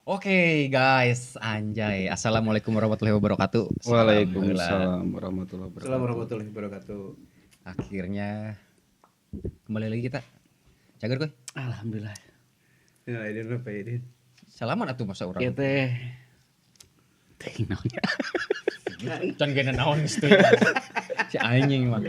Oke guys, anjay. Assalamualaikum warahmatullahi wabarakatuh. Waalaikumsalam warahmatullahi wabarakatuh. Assalamualaikum warahmatullahi wabarakatuh. Akhirnya kembali lagi kita. Cager koy. Alhamdulillah. Nah, ini apa ini? Salaman atuh masa urang. Ieu teh teh naonnya. Can gena naon geus teh. Si anjing mah.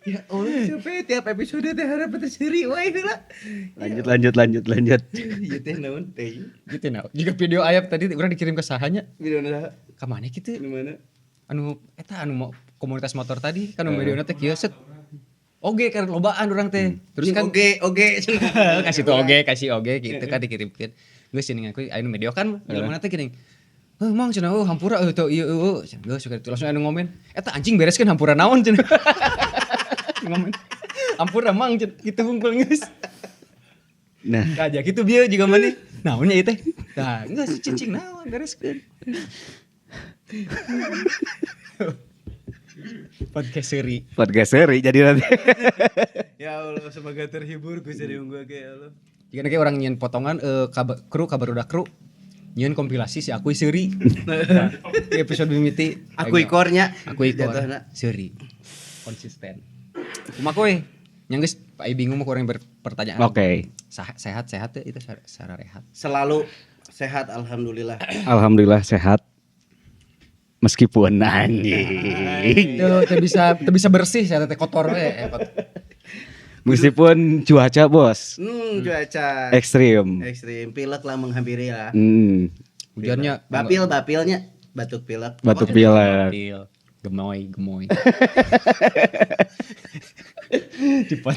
Ya Allah, siapa ya, tiap episode teh harap teh seuri wae heula. Lanjut lanjut lanjut lanjut. Ieu teh naon teh? Gitu nah. Jika video ayap tadi urang dikirim ke sahanya. Video na Ka mana kitu? di mana? Anu eta anu mau komunitas motor tadi kan videona teh kieu set. Oge kan lobaan urang teh. Terus kan oge oge kasih tuh oge, kasih oge gitu kan dikirimkeun. Geus sini ngaku anu video kan jelema teh gini. Heuh mang cenah eueuh hampura eueuh teu ieu eueuh. Geus suka itu langsung anu ngomen. Eta anjing bereskeun hampura naon cenah. Ngomen. Hampura mang cenah kitu hungkul geus. Nah, Kaja kitu bieu juga maneh. Naonnya ieu teh? Tah geus cicing naon bereskeun. Podcast seri. Podcast seri jadi nanti. Ya Allah, semoga terhibur ku jadi unggul ge ya Allah. Jika kayak orang nyian potongan kru kabar udah kru nyian kompilasi si aku seuri. Nah, di episode mimiti Aku ikornya. Aku ikor Jatuhna. seuri. Konsisten. Kumaha kowe? Yang geus ai bingung mah kurang berpertanyaan. Oke. Sehat-sehat ya itu secara rehat. Selalu sehat alhamdulillah. Alhamdulillah sehat. Meskipun anjing. Tuh bisa teu bisa bersih saya teh kotor we. Kotor. Meskipun cuaca bos Cuaca ekstrim. ekstrim, pilek lah menghampiri lah. Hujannya Bapil bapilnya batuk pilek. Batuk pilek. Bapil. Gemoy, gemoy.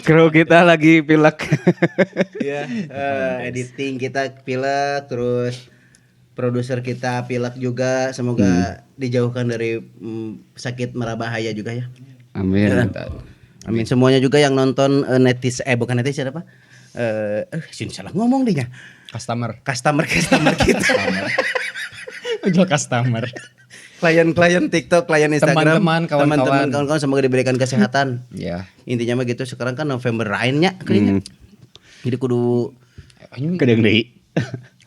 Kru kita lagi pilek. Ya, editing kita pilek, terus produser kita pilek juga. Semoga dijauhkan dari sakit merabahaya juga ya. Amin. Amin. Semuanya juga yang nonton netizen bukan netizen apa? Sini salah ngomong deh ya. Customer. Customer kita. Jual customer. Klien-klien TikTok, klien Instagram, Teman-teman, kawan-kawan. teman-teman, kawan-kawan semoga diberikan kesehatan. Ya. Intinya mah gitu, sekarang kan November rainnya kayaknya. Jadi kudu Anjing Kedeng deui.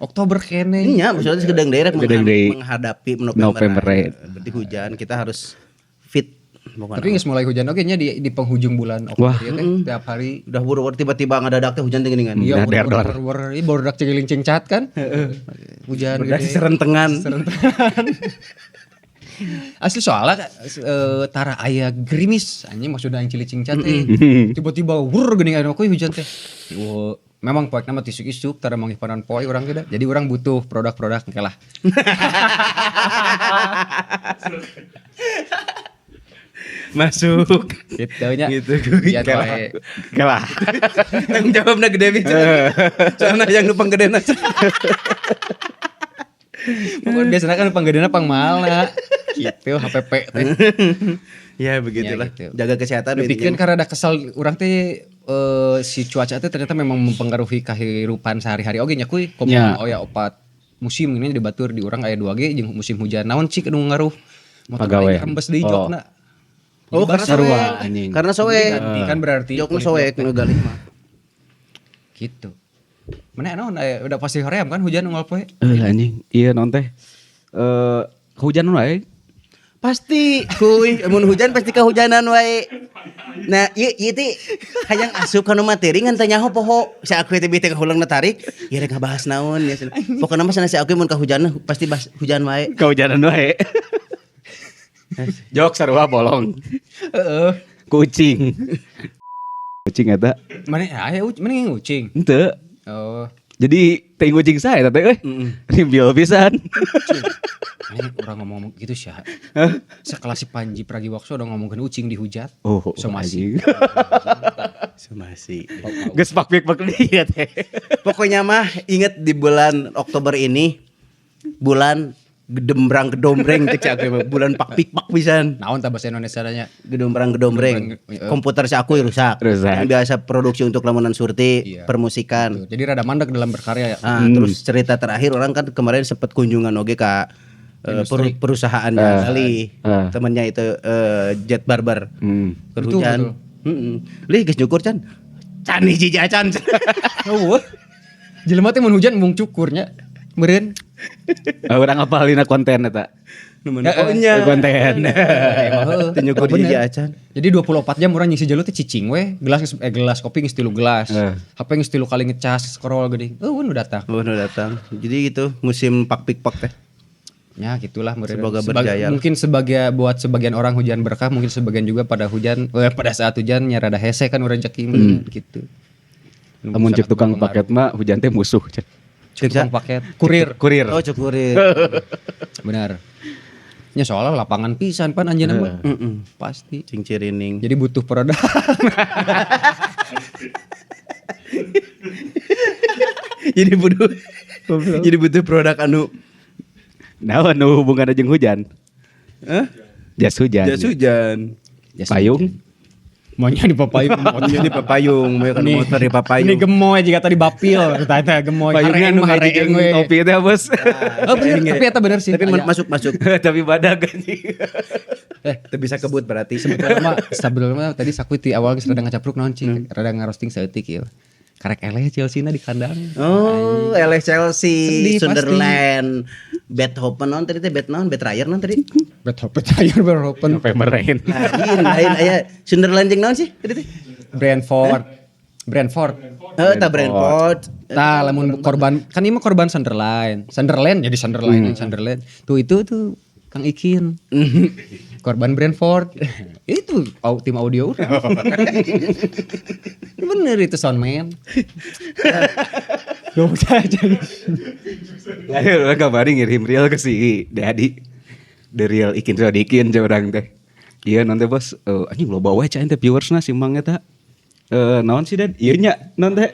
Oktober kene. iya, maksudnya sedang daerah Gedeng deui. menghadapi November, November rain. rain. Berarti hujan kita harus fit. Pokoknya. Tapi geus mulai hujan oge nya di penghujung bulan Oktober Wah. ya teh tiap hari. Udah buru-buru tiba-tiba ngadadak teh hujan teh geuningan. Iya, Nah, der, bor dor. bor bor ini barudak cegiling cingcat kan. Hujan Udah gede. serentengan. Serentengan. Asli soalnya tara aya gerimis anjing maksudna yang cilik cingcat teh. Tiba-tiba wur geuning aya kuy hujan teh. Wah, memang poek nama tisuk-isuk tara manggih panon poe urang teh da. Jadi urang butuh produk-produk engke lah. Masuk. Gitu nya. Gitu, kuy. Iya, wae. Kelah. Tanggung jawabna gede pisan. Soalna yang nu panggedena. Pokoknya biasanya kan panggedena pangmalna. Gitu HPP teh. Ya begitulah. Ya, gitu. Jaga kesehatan Bikin intinya. karena ada kesal urang teh si cuaca teh ternyata memang mempengaruhi kehidupan sehari-hari oge nya kuy. Komo Ya. oh ya opat musim ini di batur di urang aya 2 ge jeung musim hujan naon cik anu ngaruh. Motor Pagawean. aing rembes deui Oh. jokna. Oh, karena Sarua, soek. anjing. Karena soek. Ganti kan berarti Jokna kulit soek jok teh. nu galih mah. Gitu. Mana naon aya udah pasti hoream kan hujan unggal poe. Anjing, iya non teh. Kehujanan wae. Pasti kuy, mun hujan pasti kehujanan wae. Nah, ieu ieu teh hayang asup kana materi ngan teh nyaho poho. Si aku teh beuh teh kahulang tarik, ieu rek ngabahas naon ya. Pokona mah sana si aku mun kahujanan pasti bahas hujan wae. Kehujanan wae. Jok sarua bolong. Heeh. Kucing. Kucing eta. Mana aya mana yang ucing? Henteu. Oh. Jadi teh kucing saya teh euy. Rimbil pisan. Ini orang ngomong gitu sih. Sekelas si Panji Pragiwaksono udah ngomongin ucing dihujat. Oh, Somasi. anjing. Somasi. Geus pak-pik dia teh. Pokoknya mah inget di bulan Oktober ini bulan gedombrang gedombreng cek si aku mah. Bulan pak pik pak pisan. Naon tah bahasa Indonesia nya? Gedombrang gedombreng. Gedombrang, Komputer si aku rusak. Rusak. Yang biasa produksi untuk lamunan surti, Iya. permusikan. Tuh, jadi rada mandek dalam berkarya ya. Ah, terus cerita terakhir orang kan kemarin sempat kunjungan oge ke perusahaan kali temennya itu Jet Barber. Keur Betul, hujan. betul. Heeh. Lih geus nyukur can. Can hiji acan. Oh, Jelema teh mun hujan mung cukurnya. Meureun. Urang apal dina konten eta. Nu mana? Oh nya. Konten. Teu nyukur Bener. hiji acan. Jadi 24 jam urang nyisi jalu teh cicing we, gelas kopi geus 3 gelas. HP geus 3 kali ngecas scroll geuning. Eueun nu datang. Oh, nu datang. Jadi gitu musim pak pik pak teh. Ya gitulah meureun. Semoga berjaya. Mungkin sebagai buat sebagian orang hujan berkah, mungkin sebagian juga pada hujan pada saat hujan nya rada hese kan urang rezeki gitu. Lamun cek tukang paket mah hujan teh musuh. Cek tukang paket, kurir. Kurir. Oh, cukurir. Benar. Ya soalnya lapangan pisan pan anjeunna mah. Pasti. Cing cirining. Jadi butuh produk. Jadi butuh produk anu Nah, nu hubunganna jeung hujan. Hah? Jas hujan. Jas hujan. Jas Payung. Maunya di papayung. Maunya di papayung, mau kan motor di papayung. Ini gemoy jika tadi bapil, tah gemoy. Payungnya Hareeng nu mah ngaji hareeng jeung we. topi teh bos. Oh bener, tapi eta bener sih. Tapi Aya. masuk. Tapi badag anjing. Teu bisa kebut berarti. Sebetulnya mah tadi sakuy ti awal geus rada ngacapruk naon cing, rada ngarosting saeutik ieu. Karek eleh Chelsea na di kandang. Oh, eleh Chelsea, Sedih pasti. Sunderland, Beethoven non tadi teh Beethoven, Betrayer non tadi. Beethoven, Betrayer, Beethoven. November rain. Lain aya Sunderland jeung naon sih tadi teh? Brentford. Brentford. Heuh, tah Brentford. Tah lamun korban kan ieu mah korban Sunderland. Sunderland jadi Sunderland, Sunderland. Tuh itu tuh Kang Ikin. Korban Brentford. Itu tim audio urang. Bener itu soundman. Gak usah aja. Ayo urang kabari ngirim real ke si Dedi. The real Ikin Sodikin jeung urang teh. Iya nanti bos, anjing loba wae cai teh viewersna si Mang eta. Naon sih Ded? Ieu nya naon teh?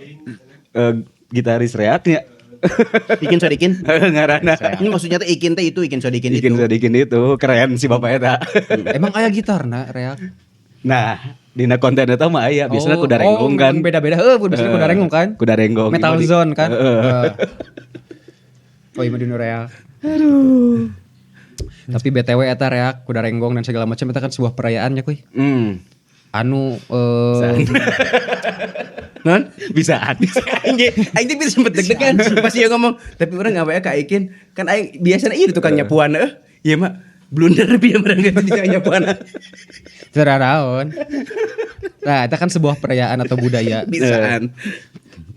Gitaris reak nya. Ikin Sodikin. Ngaranna. Ini maksudnya teh Ikin teh itu Ikin Sodikin itu. Ikin Sodikin itu keren si bapak eta. Emang aya gitarna reak? Nah, dina konten eta mah aya biasanya kuda renggong kan. Beda-beda heuh biasanya kuda renggong kan. Kuda renggong. Metal Zone kan. Heeh. Oh iya mah dina reak. Aduh. Tapi BTW eta reak kuda renggong dan segala macam eta kan sebuah perayaan ya kuy. Anu Non? Bisaan. Aing teh bisa sempet deg-degan pas ieu ngomong, tapi urang enggak bae ka Ikin. Kan aing biasana ieu tukang nyapuan heuh. Ieu mah blunder bieu mah tukang nyapuan. Teu raraon. Nah, itu kan sebuah perayaan atau budaya. Bisaan.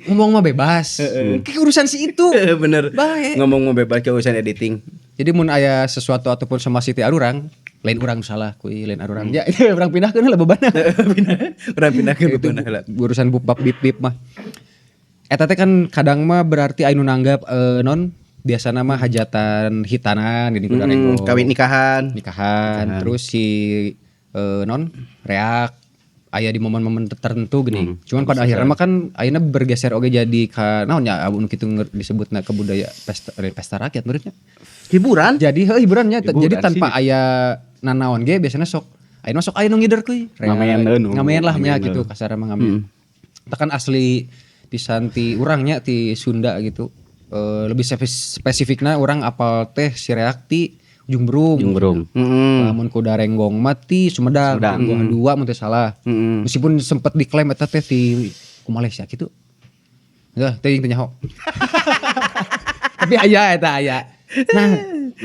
Ngomong mah bebas. Kayak urusan si itu. Bener. Bae. Ngomong mau bebas ke urusan editing. Jadi mun aya sesuatu ataupun sama si ti arurang, lain urang salah kuy, lain arurang. Ya, urang pindahkeun heula bebanna. Urang pindahkeun Itu bebanna heula. urusan bub bab bip bip mah. Eta teh kan kadang mah berarti anu nanggap non biasana mah hajatan hitanan gini kuda renggong. Kawin nikahan. Nikahan, terus si non reak aya di momen-momen tertentu gini. Cuman pada akhirnya mah kan ayeuna bergeser oge jadi ka naon nya anu kitu disebutna ke budaya pesta pesta rakyat menurutnya. Hiburan. Jadi heuh hiburannya Hiburan jadi tanpa sih. aya nanaon ge biasanya sok ayeuna sok aya nu ngider kuy. Ngamen deui nu. Ngamen lah nya Ngamen gitu kasarna mah ngamen. Eta kan asli pisan ti urang nya ti Sunda gitu. Lebih spesifikna urang apal teh si reak ti Ujung Berung. Ujung Berung. Lamun kuda renggong mati Sumedang, Gua dua mun teu salah. Meskipun sempet diklaim eta teh ti ku Malaysia gitu. Enggak, teuing teu nyaho. Tapi aya eta aya. Nah,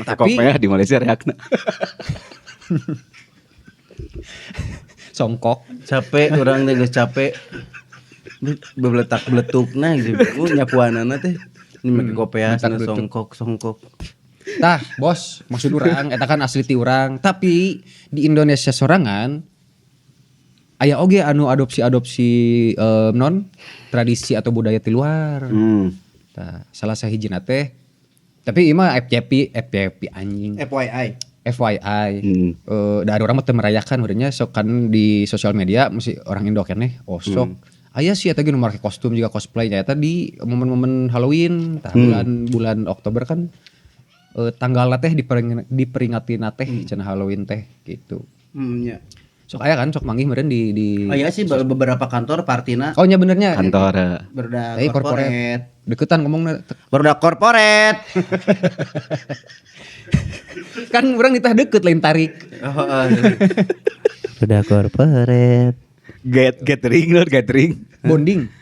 tapi Tapi di Malaysia reakna. songkok. Capek urang teh geus capek. Bebeletak-beletukna gitu. Nyapuanana teh. Ini make kopeas na songkok-songkok. Tah, bos, maksud urang eta kan asli ti urang, tapi di Indonesia sorangan aya oge anu adopsi-adopsi non tradisi atau budaya ti luar. Tah, salah sahijina teh tapi ieu mah FYP anjing. FYI. FYI. Da urang mah teu merayakan urangnya sok kan di sosial media mesti orang Indo keneh oh sok. Aya sih eta ge nu make kostum juga cosplay nya eta di momen-momen Halloween tah bulan Oktober kan tanggal teh diperingatin teh cenah Halloween teh gitu. Nya. Sok aya kan sok manggih meureun di Oh iya sih beberapa kantor partina Oh nya benernya. Kantor Barudak korporat. Deketan ngomongna. Barudak korporat. Kan urang ditah deket lain tarik. Oh, Barudak korporat. Gathering lho, gathering. Bonding.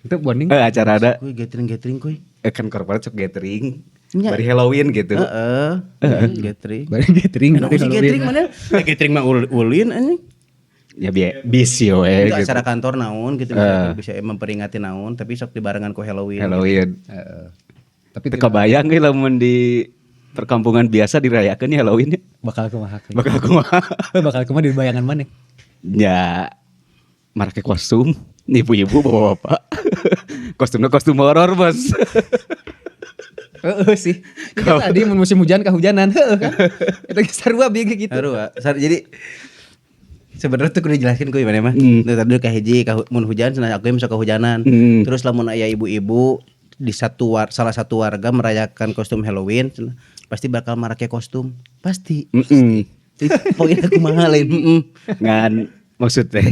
Itu bonding. Acara ada Kuy gathering-gathering kuy. Kan corporate sok gathering. Nya. Bari Halloween gitu. Heeh. Gathering. Bari gathering. Kenapa sih gathering mana? Gathering mah ulin anjing. Ya bisi we Itu gitu. acara kantor naon gitu bisa memperingati naon tapi sok dibarengan ku Halloween. Halloween. Heeh. Tapi Teu kebayang euy lamun di perkampungan biasa dirayakeun ya Halloween ya. Bakal kumaha? Bakal kumaha? Bakal kumaha di bayangan mana? Ya marake kostum, ibu-ibu, bapak-bapak. Kostumnya kostum horor, Bos. Heeh sih. Kan tadi mun musim hujan kehujanan, heeh kan. Eta geus sarua bieu gitu. Sarua. Jadi sebenarnya tuh kudu dijelaskeun ku gimana mah. Hmm. Tuh tadi ka hiji ka mun hujan cenah aku sok kehujanan. Terus lamun aya ibu-ibu di salah satu warga merayakan kostum Halloween cenah, pasti bakal marake kostum. Pasti. Poin aku kumaha lain. Heeh. Ngan maksudnya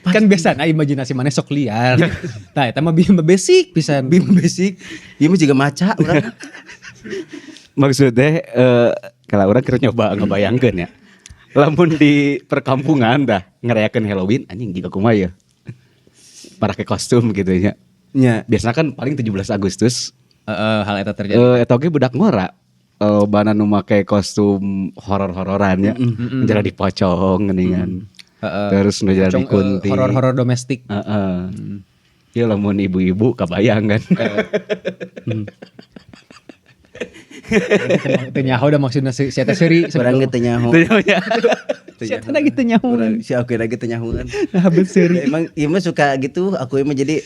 Kan biasa nah imajinasi mana sok liar. Nah, eta mah bima basic pisan. Bima basic. Ieu mah juga maca urang. Maksudnya kalau orang kira nyoba ngebayangkeun ya. Lamun di perkampungan dah ngerayakeun Halloween anjing jiga kumaha ya. Parake kostum gitu ya. Nya. Biasanya kan paling 17 Agustus Heeh, hal eta terjadi. Eta oge budak ngora. Bana nu make kostum horor-hororan ya. Jadi pocong geuningan. Heeh. Terus nu jadi Pocong, kunti. Horor-horor domestik. Heeh. Ya lamun ibu-ibu kabayang kan. Teu nyaho da maksudna si eta seuri. Urang ge teu nyaho. Teu nyaho nya. Si eta lagi teu nyaho. Urang si aku lagi teu nyahoan. Nah, bet seuri. Emang ieu mah suka gitu, aku mah jadi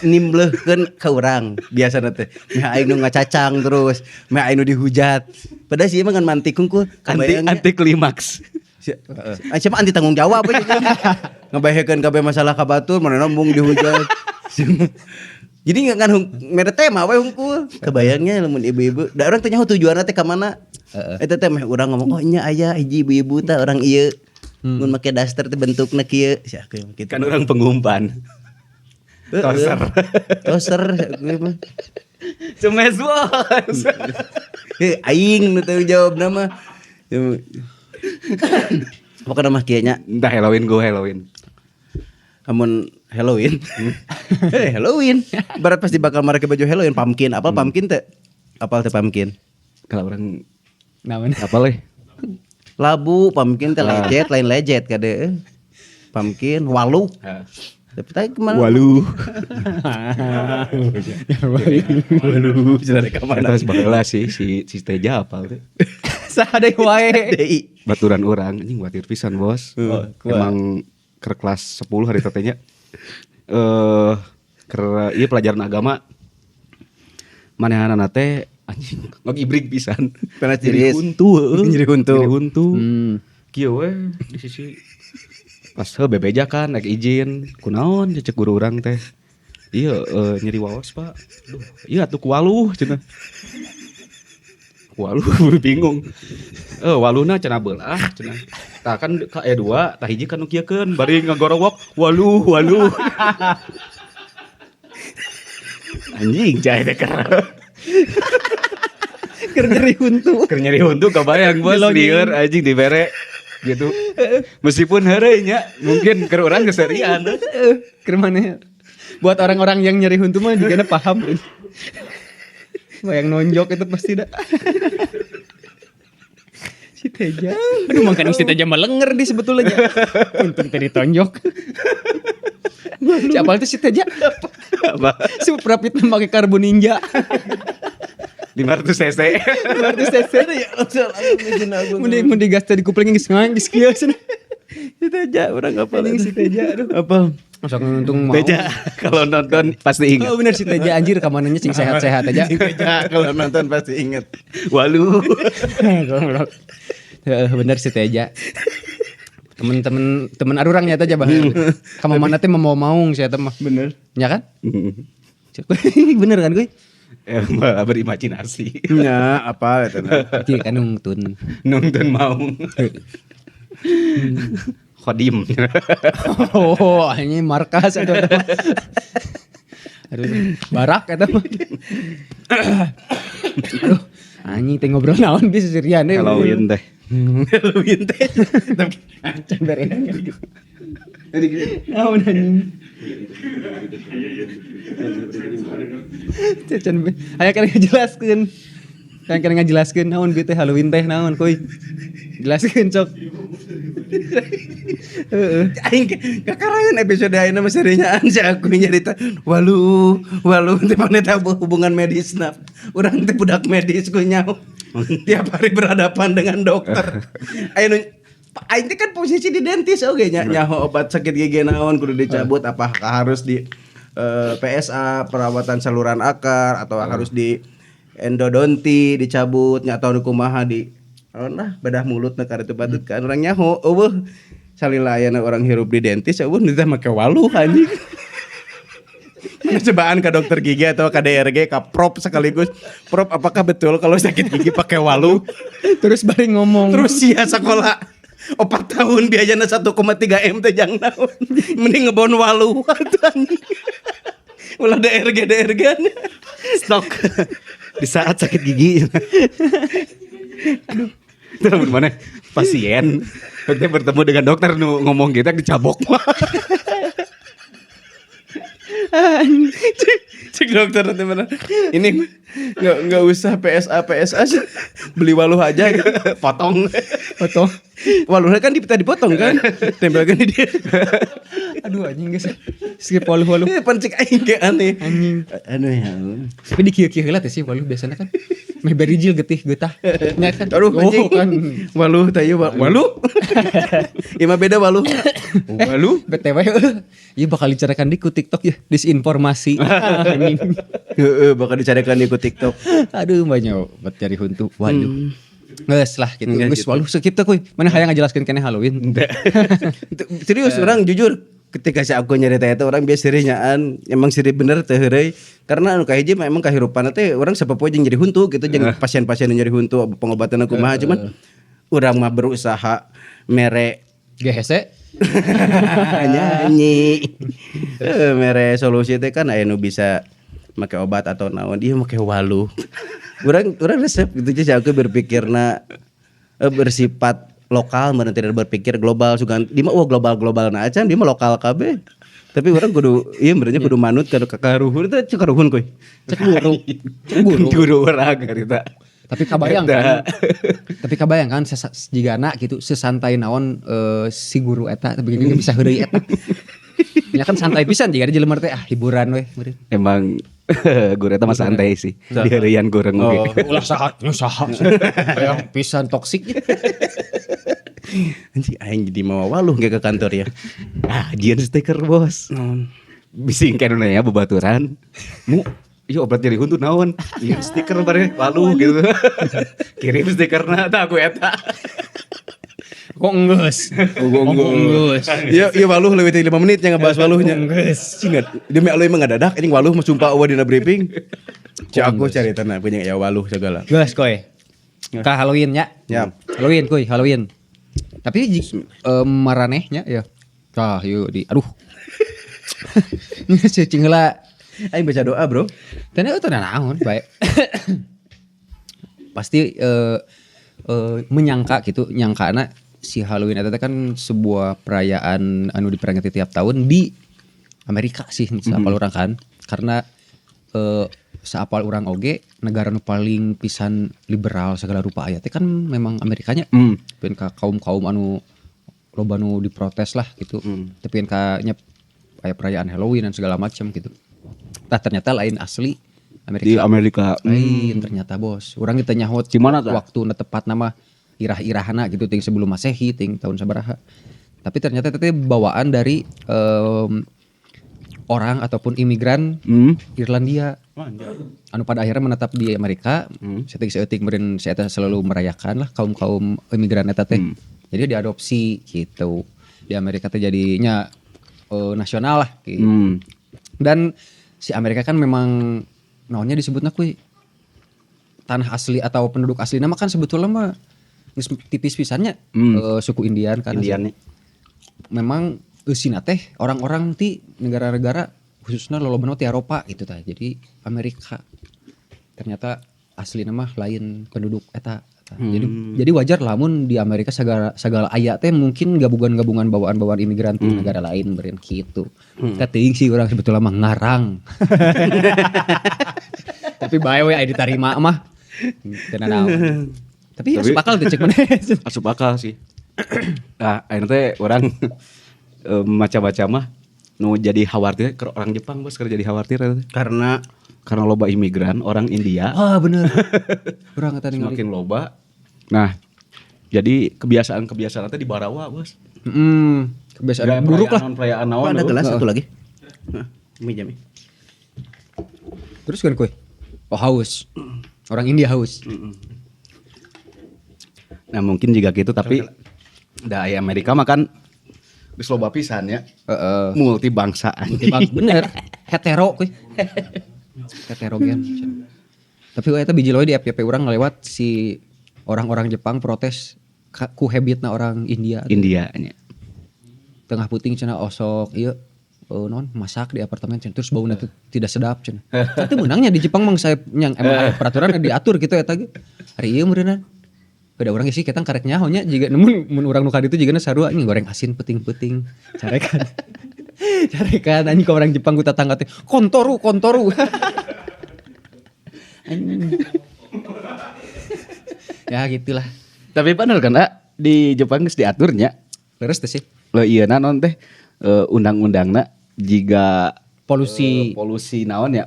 nimblehkeun ka urang biasana teh. Meh aing nu ngacacang terus, meh aing nu dihujat. Padahal sih emang kan mantik hungkul. Anti Kabayangnya. anti klimaks. Si, siapa anti tanggung jawab aja. Ngebayangkeun kabeh masalah ka batur, manehna embung dihujat. Jadi nggak kan mere tema we hungkul. Kebayangnya lamun ibu-ibu, da urang teh nyaho tujuanna teh ka mana. Eta teh meh urang ngomong, oh nya aya hiji ibu-ibu tah orang ieu. Mun make daster teh bentukna kieu. Si aku yang kitu. Kan orang pengumpan. Heeh. Toser. Toser si aku mah. Cemes bos. Heh, aing nu tanggung jawab mah. Pokoknya mah kieu nya. Entah Halloween gue Halloween. Amun Halloween. Halloween. Berat pasti bakal make baju Halloween pumpkin. Apal pumpkin teh? Apal teh pumpkin? Kalau orang Naon? apa leh? Labu pumpkin teh lecet, lain lecet kade. Pumpkin walu. Tapi tadi kemana? Walu. Walu, cenah ka mana? Eta baheula sih si si Teja apal teh. Saha deui wae. DI. Baturan urang anjing watir pisan bos. Oh, Emang ke kelas 10 hari teh nya. Keur ieu pelajaran agama. Manehanana teh anjing ngagibrig pisan. Pernah Nyeri ciris. huntu heueuh. Nyeri huntu. Nyeri huntu. Hmm. Kieu we di sisi pas heuh bebeja kan rek izin kunaon cek guru urang teh. Iya nyeri waos Pak. Duh, iya atuh ku waluh cenah. Waluh bingung. Waluna cenah beulah cenah. Tah kan ka E2 tah hiji kan nu kieukeun bari ngagorowok waluh waluh. Anjing jahe teh keur. Keur nyeri huntu. Keur nyeri huntu kebayang bos lieur anjing dibere gitu. Meskipun heureuy nya mungkin keur urang keserian. Keur mana? Buat orang-orang yang nyeri huntu mah juga paham. Bayang nonjok itu pasti dah. Si Teja. Aduh makanya si Teja melenger di sebetulnya. Untung tadi tonjok. Siapa itu si Teja? Apa? Si Prapit pakai karbon ninja. 500 cc. 500 cc. Ya Mun mun digas tadi kupling geus ngang geus kieu cenah. Si Teja urang apal. Anjing si Teja aduh. Apa? Masuk untung mau. Teja kalau nonton pasti ingat. Oh bener si Teja anjir kamananya cing sehat-sehat aja. Si Teja kalau nonton pasti inget. Walu. Goblok. Heeh, bener si Teja. Temen-temen temen arurang nyata aja bah. Kamu mana teh mau maung si eta mah. Bener. Ya kan? Bener kan gue? Malah berimajinasi. Ya, apa eta nah. Iya kan nungtun. Nonton maung. Khodim. Oh, ini markas atau apa? Aduh, barak eta mah. Aduh, anjing teh ngobrol naon bisa sirian Halloween teh. Halloween teh. Acan beres. Naon anjing. Cacan aya kan ngajelaskeun. Hayang kan ngajelaskeun naon bieu teh Halloween teh naon kuy. Jelaskeun cok. Heeh. Aing kakarangan episode ayeuna mah serinyaan si aku nyarita walu walu teh paneta hubungan medisna. Urang teh budak medis ku nyaho. Tiap hari berhadapan dengan dokter. Ayeuna aing teh kan posisi di dentis oge nya, nyaho obat sakit gigi naon kudu dicabut, apakah harus di PSA, perawatan saluran akar, atau harus di endodonti dicabut nya, atau kumaha di naon lah, bedah mulut na kartu patut kan urang nyaho. Euweuh salila ayana orang hirup di dentis, euweuh nu teh make waluh anjing. Mana cobaan ke dokter gigi atau ke DRG, ke prop sekaligus. Prop, apakah betul kalau sakit gigi pakai waluh? Terus bari ngomong. Terus sia sekolah 4 tahun biayanya 1,3 M teh jang naon? Mending ngebon waluh atuh anjing. Ulah DRG DRG. Stok di saat sakit gigi. Aduh. Terus mana pasien dia bertemu dengan dokter nu ngomong gitu, dicabok mah. Cek, cek dokter nanti mana? Ini nggak usah PSA PSA sih. Beli waluh aja gitu. Potong. Potong. Waluhnya kan dipotong kan? Tempelkan di dia. Aduh anjing geus. Skip waluh-waluh. Eh, pan cek aing ge aneh. Anjing. Aduh ya Allah. Tapi di kieu-kieu heula teh sih waluh biasanya kan. Meh berijil getih getah. Nya kan. Aduh Oh, anjing. kan. Waluh teh ieu waluh. Ieu mah beda waluh. Waluh. BTW, iya bakal dicarakan di ku TikTok ya, disinformasi. Anjing. Heeh, bakal dicarikan di ku TikTok. Aduh banyak buat cari huntu. Waduh. Geus lah gitu. Nggak Geus gitu. waluh skip teh kuy. Mana hayang ngajelaskeun keneh Halloween. Serius urang jujur ketika si aku nyerita itu, urang biasa serius nyaan, emang serius bener teh heureuy, karena anu kahiji mah emang kahirupan teh urang sapopoe jeung jadi huntu gitu, jeung pasien-pasien nu nyeri huntu pengobatan kumaha, cuman urang mah berusaha mere Gehese. Nyanyi. Eh, mere solusi teh kan aya nu bisa make obat atau naon, dia make waluh. Urang urang resep gitu. Jadi aku berpikirna bersifat lokal meureun, tidak berpikir global. Sugan di mah wah global global na acan, di mah lokal kabeh, tapi urang kudu iya meureunnya kudu manut ka karuhun teh, cek karuhun kuy. Cek guru. Cek guru. Guru urang harita. Tapi kabayang kan. Tapi kabayang kan jigana gitu sesantai naon si guru eta tapi gini bisa heureuy eta. Ya kan santai pisan jika jelema teh, ah hiburan weh meureun. Emang guru eta mah santai sih. Diheureuyan goreng oge. Ulah saha nya saha. Hayang pisan toksik. Anjing, aing jadi mawa waluh ge ke kantor ya. Ah, jieun stiker, Bos. Bising kan nanya babaturan. Mu, iya obat nyeri huntu naon? Iya stiker bare waluh gitu. Kirim stikerna tah aku eta. Kok enggeus? Oh, Kok enggeus? Iya, iya waluh leuwih ti 5 menit yang ngebahas waluhnya. Enggeus. Cing, demi Allah emang ngadadak anjing waluh mah sumpah euweuh dina briefing. Cek aku carita na punya ya waluh segala. Geus koy. Ka Halloween nya. Ya. Halloween kuy, Halloween. Tapi maranehnya ya. Tah yuk di aduh. Cicing heula. Aing baca doa, Bro. Teu itu naon bae. Pasti menyangka gitu, nyangkana si Halloween eta teh kan sebuah perayaan anu diperingati tiap tahun di Amerika sih saapal urang kan. Karena saapal urang oge negara nu paling pisan liberal segala rupa aya teh kan memang Amerikanya. Pikeun ka kaum-kaum anu loba nu diprotes lah gitu. Tapi ka nya aya perayaan Halloween dan segala macam gitu. Tah ternyata lain asli Amerika. Di Amerika. Lain ternyata, Bos. Urang kita nyaho Gimana tah? waktu na tepat nama irah-irahana gitu ting sebelum Masehi ting tahun sabaraha. Tapi ternyata itu teh bawaan dari orang ataupun imigran Irlandia anu pada akhirnya menetap di Amerika. Saeutik saeutik meureun si eta selalu merayakan lah kaum-kaum imigran eta teh. Jadi diadopsi gitu. Di Amerika teh jadinya nasional lah gitu. Dan si Amerika kan memang naonnya disebutna kuy tanah asli atau penduduk asli nama kan sebetulnya mah geus tipis pisannya suku Indian kan. Indiannya. Memang eusina teh orang-orang ti negara-negara khususnya lolobana ti Eropa gitu tah. Jadi Amerika ternyata asli nama lain penduduk eta. Jadi wajar lamun di Amerika segala segala aya teh mungkin gabungan-gabungan bawaan-bawaan imigran di negara lain beureun kitu. Teh teuing sih urang sebetulnya mah ngarang. Tapi bae we aya ditarima mah. Teu nanaon. Tapi asup akal teh cek maneh. Asup akal sih. Nah, ayeuna teh urang maca-maca mah nu jadi khawatir ke orang Jepang bos, keur jadi khawatir eta teh. Karena loba imigran orang India. Ah bener. Urang eta ningali. Semakin loba. Nah, jadi kebiasaan-kebiasaan teh dibarawa, Bos. Kebiasaan buruk lah. Perayaan naon. Ada gelas satu lagi. Heeh, mie jami. Terus kan kuy. Oh haus. Orang India haus. Nah, mungkin juga gitu tapi da aya Amerika mah kan geus loba pisan ya. Heeh. Multi bangsaan. Bener. Hetero kuy. Heterogen. Tapi eta biji loe di FYP urang ngelewat si orang-orang Jepang protes ku habitna orang India. India nya. Tengah puting cenah osok ieu non masak di apartemen cenah terus bauna teh tidak sedap cenah. Tapi meunangnya di Jepang mah saya yang emang aya peraturan diatur gitu eta ge. Hari ieu meureunna. Beda urang sih kita karek nyaho nya jiga mun mun urang nu ka ditu jigana sarua anjing goreng asin peuting-peuting. Carekan. Carekan anjing ka orang Jepang ku tetangga teh kontoru kontoru. Anjing. Ya gitulah. Tapi bener kan di Jepang geus diaturnya. Leres teh sih. Leuh ieu na non teh undang-undangna jiga polusi polusi naon ya?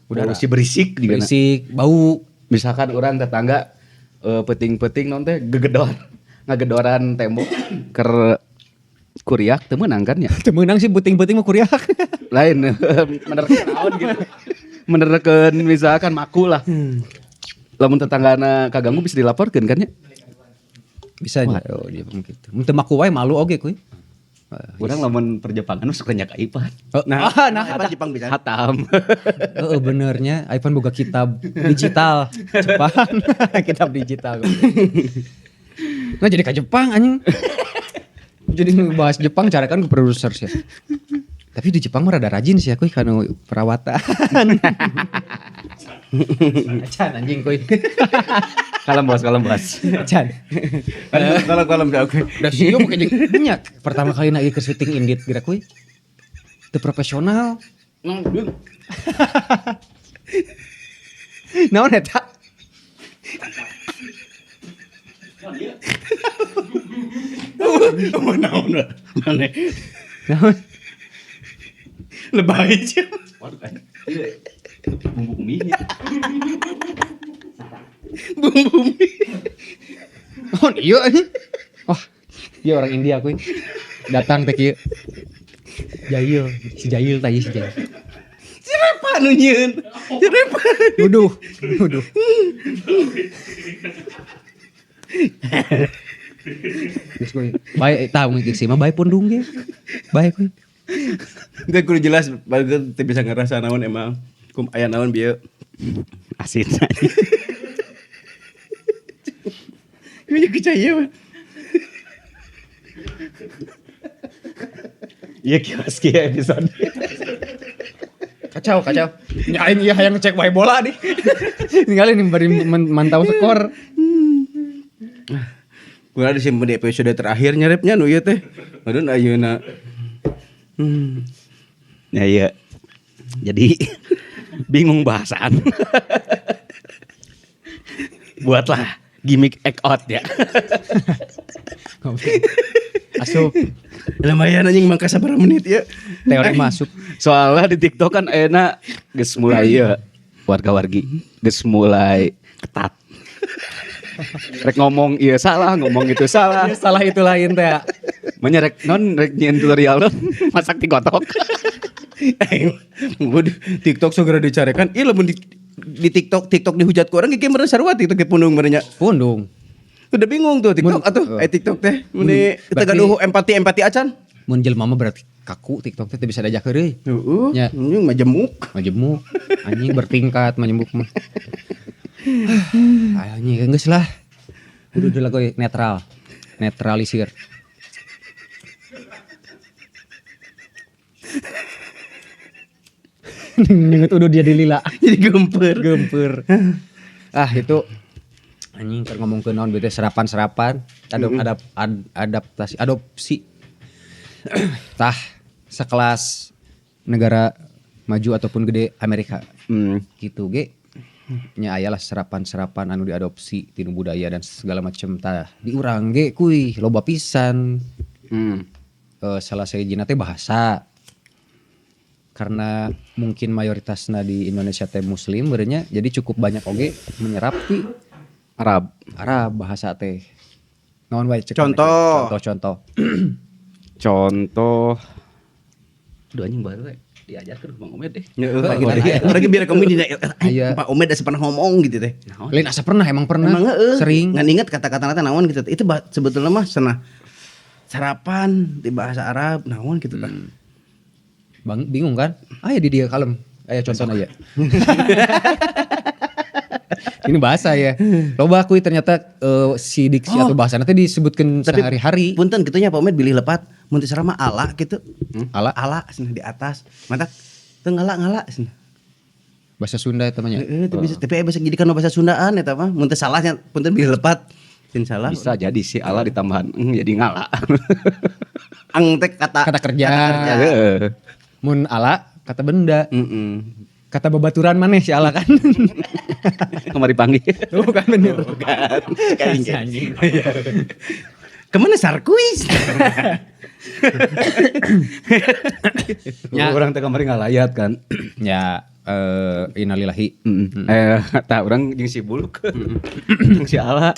Udara. Polusi berisik juga. Berisik, bau. Misalkan orang tetangga peuting-peuting non teh gegedor, ngagedoran tembok ker kuriak teu meunang kan ya? Teu meunang sih peuting-peuting mah kuriak. Lain menerkeun naon gitu. Menerkeun misalkan maku lah. Lamun tetanggana kaganggu bisa dilaporkeun kan ya? Bisa aja. Oh, dia gitu. Mun teu maku wae malu oge kuy. Urang lamun perjepangan mah suka nyak Ipan. Nah, nah Jepang bisa. Hatam. Heeh benernya Ipan boga kitab digital. Jepang. Kitab digital. Nah jadi ka Jepang anjing. Jadi ngebahas Jepang cara kan ke produser sih. Tapi di Jepang mah rada rajin sih aku kanu perawatan. Acan anjing kuy. Kalem bos, kalem bos. Acan. Kalem kalem aku. Udah sih pakai jeung banyak. Pertama kali naik ke syuting indit geura kuy. Teu profesional. Naon eta? Naon mana? Naon? Lebay aja. Waduh, bumbu mie. Bumbu mie. Oh iya ini. Wah, dia orang India kuy. Datang teh kieu. Jail, si Jail tadi si Jail. Si Repa nu nyieun. Si Repa. Nuduh, nuduh. Geus kuy. Bae tah mun sih mah bae pundung ge. Bae kuy. Teu kudu jelas bae teu bisa ngerasa naon emang. Kum aya naon bieu. Asin. Ini percaya mah. Iya kios kieu episode. Kacau, kacau. Ya aing ieu hayang ngecek wae bola nih. Ninggalin nih bari mantau skor. Kurang disimpen di episode terakhir nyerepnya nu ieu teh. Aduh ayeuna. Ya iya. Jadi bingung bahasan. Buatlah gimmick act out ya. Asup. Lumayan anjing mangka sabaraha menit ya. Teori masuk. Soalnya di TikTok kan enak geus mulai ya warga-wargi geus mulai ketat. Rek ngomong iya salah, ngomong itu salah. Ya, salah itu lain teh. Menyerek non rek nyieun tutorial non masak di kotok. Gua di TikTok segera dicarekan. Ih lamun di TikTok dihujat ku orang ge meureun sarua TikTok ge pundung meureun nya. Pundung. Udah bingung tuh TikTok atuh TikTok teh meni teu gaduh empati-empati acan. Mun jelema mah berarti kaku TikTok teh teu bisa diajak heureuy. Heeh. Nya. Anjing majemuk. Majemuk. Anjing bertingkat majemuk mah. Anjing geus lah. Udah lah kowe netral. Netralisir. Nyenget udah dia dilila. Jadi gemper. Gemper. Ah itu Anjing keur ngomongkeun naon bete serapan-serapan, adaptasi, adopsi. Tah, sekelas negara maju ataupun gede Amerika gitu ge nya aya lah serapan-serapan anu diadopsi tinu budaya dan segala macam. Tah, di urang ge kuy loba pisan. Salah sahijina teh bahasa, karena mungkin mayoritasna di Indonesia teh muslim berenya, jadi cukup banyak oge menyerap ti Arab. Arab bahasa teh naon wae cek. Contoh. Contoh-contoh. Contoh. Aduh, anjing, baru we diajarkeun Bang Omed deh. Lagi lagi biar kamu di Iya. Pak Omed asa pernah ngomong gitu teh. Lain asa pernah, emang pernah. Emang heeh. Sering. Ngan inget kata-kata teh naon gitu. Itu sebetulnya mah cenah sarapan di bahasa Arab naon gitu kan. Bang, bingung kan? Aya di dia kalem. Aya contohnya ya. Ini bahasa ya. Loba kuy ternyata si diksi atau bahasa nanti disebutkan Tapi sehari-hari. punten kitu nya Pak Omed, bilih lepat, mun teu salah mah ala gitu. Ala? Ala cenah di atas. Matak teu ngala-ngala cenah. Bahasa Sunda eta mah nya. Heeh, teu bisa, tapi aya bisa jadi kana bahasa Sundaan eta mah. Mun teu salahnya punten bilih lepat. Teu salah. Bisa jadi sih ala ditambahan jadi ngala. Ang teh kata Kata kerja. Heeh. Mun ala kata benda. Heeh. Kata babaturan maneh si ala kan. Kamari panggil. Bukan bener. Bukan. Anjing. Kemana Sarkuis? Ya. Orang teh kamari ngalayat kan. Ya, innalillahi. Eh, tah urang jeung si Buluk. Jeung si Ala.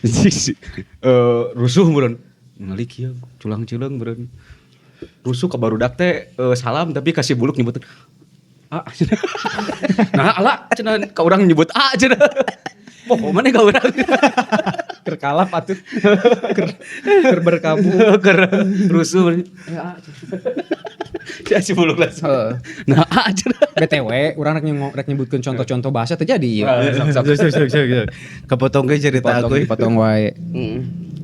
Si, rusuh meureun. Ngali kieu culang-cileung meureun. Rusuh ka barudak teh salam, tapi ka si Buluk nyebut A. Nah, ala cenah ka urang nyebut A cenah. Poho maneh ka urang. Keur kalap atuh. Keur berkabung. Keur rusuh. Ya, A. Si Buluk langsung. Heeh. Nah, A cenah. BTW, urang rek nyebutkeun contoh-contoh bahasa terjadi ya. Sok sok sok. Kepotong ge cerita Potong aku. Dipotong wae.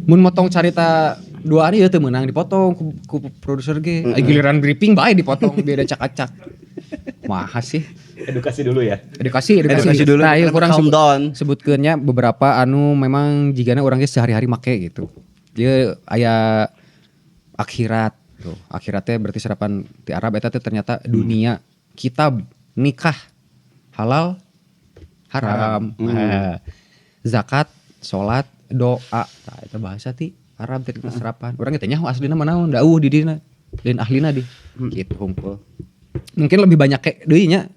Mun motong carita dua hari ya teu meunang dipotong ku produser ge. Ai giliran briefing bae dipotong biar acak-acak. Mahas sih. Edukasi dulu ya. Edukasi, edukasi. Edukasi dulu. Nah, ieu kurang Calm down. sebutkeunnya beberapa anu memang jigana urang ge sehari-hari make gitu. Dia aya akhirat tuh. Akhiratnya berarti serapan di Arab eta teh ternyata dunia, kitab, nikah, halal, haram. Nah, zakat, salat, doa. Nah, eta bahasa ti Arab teh serapan. Urang ge teh nyaho aslina mah naon, dauh di dina. Lain ahlina di. Gitu hungkul. Mungkin lebih banyak kayak deui nya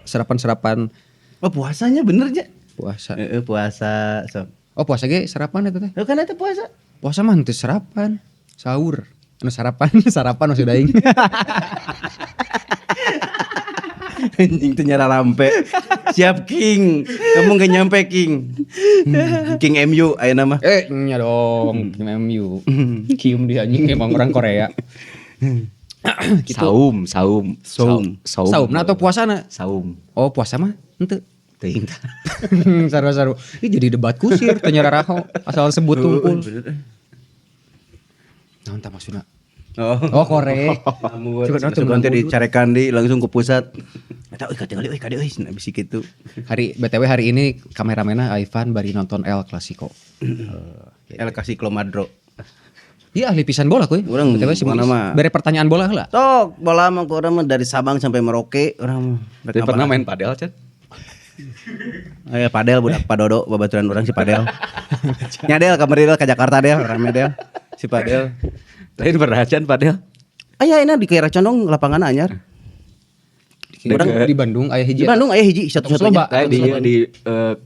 serapan-serapan. Oh, puasanya bener ja. Puasa. Heeh, puasa sok. Oh, puasa ge serapan eta teh. Lu kan eta puasa. Puasa mah henteu serapan. Sahur. Anu sarapan, sarapan maksud aing. Anjing teh nyara rampe. Siap King. Kamu gak nyampe King. King MU aya nama. Eh, nya dong, Kim MU. Kim dia anjing emang orang Korea. Gitu. Saum, saum, Saum. saum. Saumna atau puasana? Saum. Oh, puasa mah henteu. Teuing tah. Saru-saru. Ini jadi debat kusir teu nyararaho asal sebut tungkul. Naon tah maksudna? Oh. Oh, korek. Cukup Cukup nanti dicarekan di langsung ke pusat. Eta euy katingali euy kade euy cenah bisi kitu. Hari BTW hari ini kameramena Ivan bari nonton El Clasico. El Clasico Madro. Iya, ahli pisan bola kuy. Urang BTW si mana Muis. mah. Bere pertanyaan bola heula. Tok bola mah ku urang mah dari Sabang sampai Merauke urang mah. Tapi pernah main padel, Chan? Aya padel budak Padodo babaturan urang si padel. Nya Del kamari Del ka Jakarta Del rame Del si padel. Lain pernah Chan padel. Aya enak di Kiara Condong lapangan anyar. Urang di Bandung aya hiji. Di Bandung aya hiji satu-satunya. Loba. Kayak di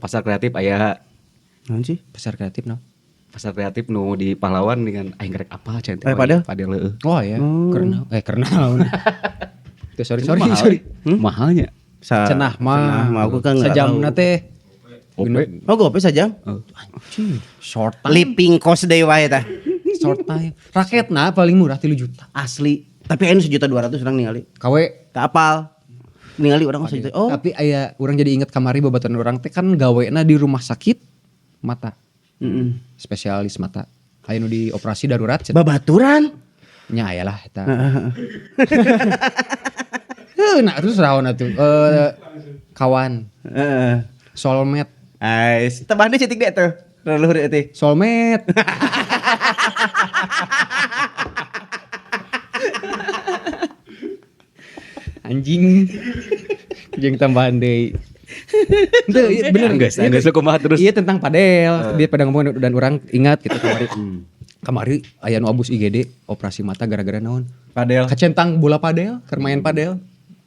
pasar kreatif aya. Naon sih? Pasar kreatif no. Pasar kreatif nu di Pahlawan dengan aing rek apa Chan teh. Eh, padel? Padel heueuh. Oh ya, karena karena. Tuh, sorry sorry Mahal. sorry. Mahalnya. Cenah mah. Cenah mah aku kan nggak Sejamna tahu. teh. Ope. Oh, gope sajam. Anjing, short time. Living cost deui wae tah. Short time. Raketna paling murah 3 juta. Asli. Tapi aya nu 1.200.000 urang ningali. KW. Teu apal. Ningali urang sejuta. Oh, Tapi aya urang jadi inget kamari babaturan urang teh kan gawena di rumah sakit mata. Heeh. Spesialis mata. Aya nu di operasi darurat cenah. Babaturan. Nya aya lah eta. Heuh, nah terus raon atuh. Kawan, Heeh. soulmate. Ais, tambah deui cetik deh tuh. Leluhur teh. Solmed. Anjing. Jeung tambahan deui. Itu iya, bener Geus, geus lu kumaha terus. Iya tentang padel. Dia pada ngomong dan orang ingat gitu kamari. Kamari aya nu abus IGD operasi mata gara-gara naon? Padel. Kacentang bola padel, keur main padel.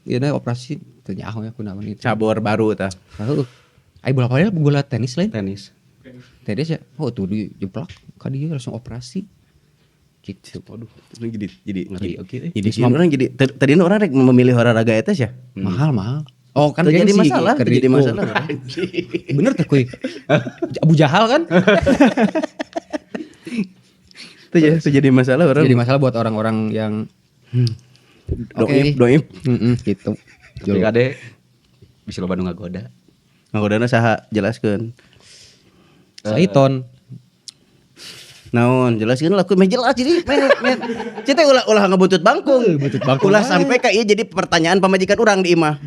Ieu na operasi teu nyaho ya kunaon itu. Cabur baru tah. Heuh. Ai bola padel bola tenis lain? Tenis. Tenis ya. Oh tuh dijeplak ka dieu langsung operasi. Gitu. Waduh, jadi ngeri oke. Jadi sih orang jadi tadi orang rek memilih olahraga eta sih ya. Mahal mahal. Oh kan Terjadi gengsi, masalah, keur terjadi di- masalah. Bener tuh kuy. Abu Jahal kan? Terjadi masalah orang. Jadi masalah buat orang-orang yang Doib, doib. Gitu. Tapi kade bisa loba nu ngagoda. Ngagodana saha jelaskeun. Saiton. Naon jelaskeun lah kuy meh jelas jadi meh cete ulah ngebuntut bangkung. Buntut bangkung. Ulah sampai ka ieu jadi pertanyaan pamajikan urang di imah.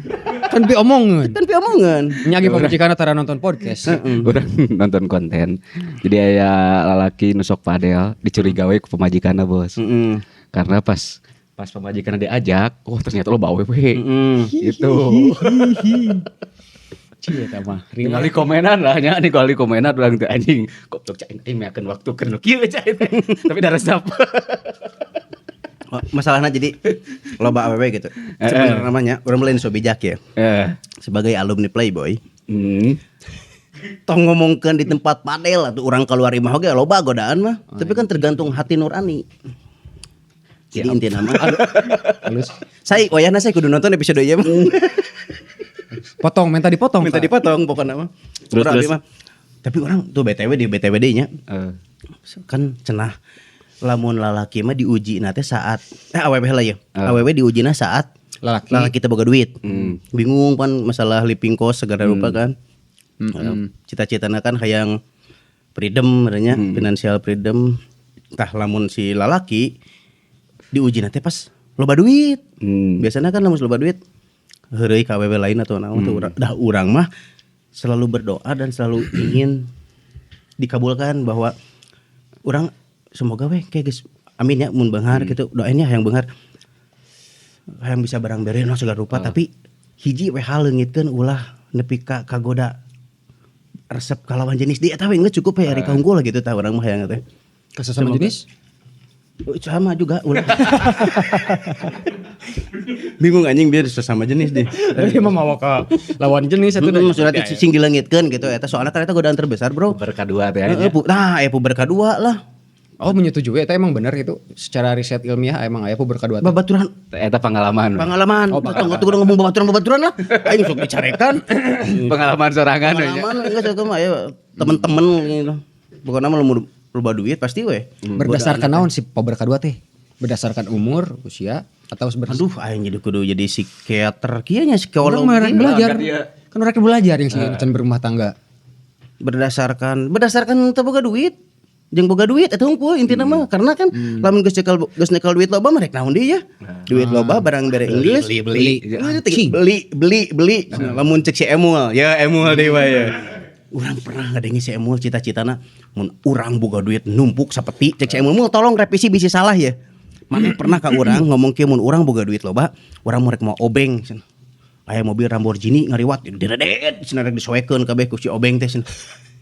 Kan bi omongeun. Kan piomongeun. Nya ge pamajikan tara nonton podcast. Urang nonton konten. Jadi aya lalaki nu sok padel dicurigawe ku pamajikanna, Bos. Heeh. Karena pas pamajikanna diajak, oh ternyata lo bawa awewe. Gitu. Cie eta mah. Ningali komenan lah nya, ningali komenan urang teh anjing. Goblok cai aing meakeun waktu keur nu kieu cai teh. Tapi da resep. Masalahnya jadi loba awewe gitu. Sebenarnya namanya urang lain so bijak ya. Sebagai alumni Playboy, tong ngomongkeun di tempat padel atau urang keluar imah oge loba godaan mah. Tapi kan tergantung hati nurani. Jadi intina mah Halus. saya wayahna saya kudu nonton episode ieu mah. Potong, minta dipotong. Minta dipotong pokoknya mah. Terus, Urang terus. mah. Tapi orang tuh BTW di BTWD nya kan cenah lamun lalaki mah diuji na teh saat awewe lah ya. Awewe diujina saat Lalaki. teu boga duit. Bingung kan masalah living cost segala rupa kan. Cita-citana kan hayang freedom merenya, financial freedom. Tah lamun si lalaki diuji na teh pas loba duit. Biasanya kan lamun loba duit heureuy ka awewe lain atau naon teh urang. Dah urang mah selalu berdoa dan selalu ingin dikabulkan bahwa urang semoga weh kayak geus amin ya mun beunghar gitu doainnya hayang beunghar hayang bisa barang bere no segala rupa tapi hiji we haleungitkeun ulah nepi ka kagoda resep ka lawan jenis di eta we geus cukup we ari ka unggul gitu tah urang mah hayang teh Ka sesama jenis? Sama juga ulah. Bingung anjing biar sesama jenis deh. Tapi mah mawa ka lawan jenis atuh dah. Maksudnya sing dileungitkeun gitu eta soalnya kan eta godaan terbesar, Bro. Puber kadua teh. Nah, puber kadua lah. Oh menyetujui eta emang bener itu secara riset ilmiah emang aya puber kadua. Babaturan Eta pengalaman. pengalaman. Oh, Tong kudu ngomong babaturan-babaturan lah. Aing sok dicarekan. Pengalaman sorangan we nya. Pengalaman enggak sok mah aya temen-temen gitu. Pokoknya mah lamun loba duit pasti we. Berdasarkan naon si puber kadua teh? Berdasarkan umur, usia atau berdasarkan Aduh, aing jadi kudu jadi psikiater kieu nya psikolog. Orang mah belajar. Dia. Kan orang belajar yang sih can berumah tangga. Berdasarkan teu boga duit. Jeung boga duit eta hungkul intina mah karena kan lamun geus nyekel duit loba mah rek naon deui ya. Duit loba barang bere Inggris. Beli. Beli. Lamun cek si Emul, ya Emul deui wae ya. Urang pernah ngadenge si Emul cita-citana mun urang boga duit numpuk sapeti cek si Emul, "Mul tolong revisi bisi salah ya." Maneh pernah ka urang ngomong kieu mun urang boga duit loba, urang mau rek mau obeng cenah. Aya mobil Lamborghini ngariwat diredet cenah rek disoekeun kabeh ku si obeng teh cenah.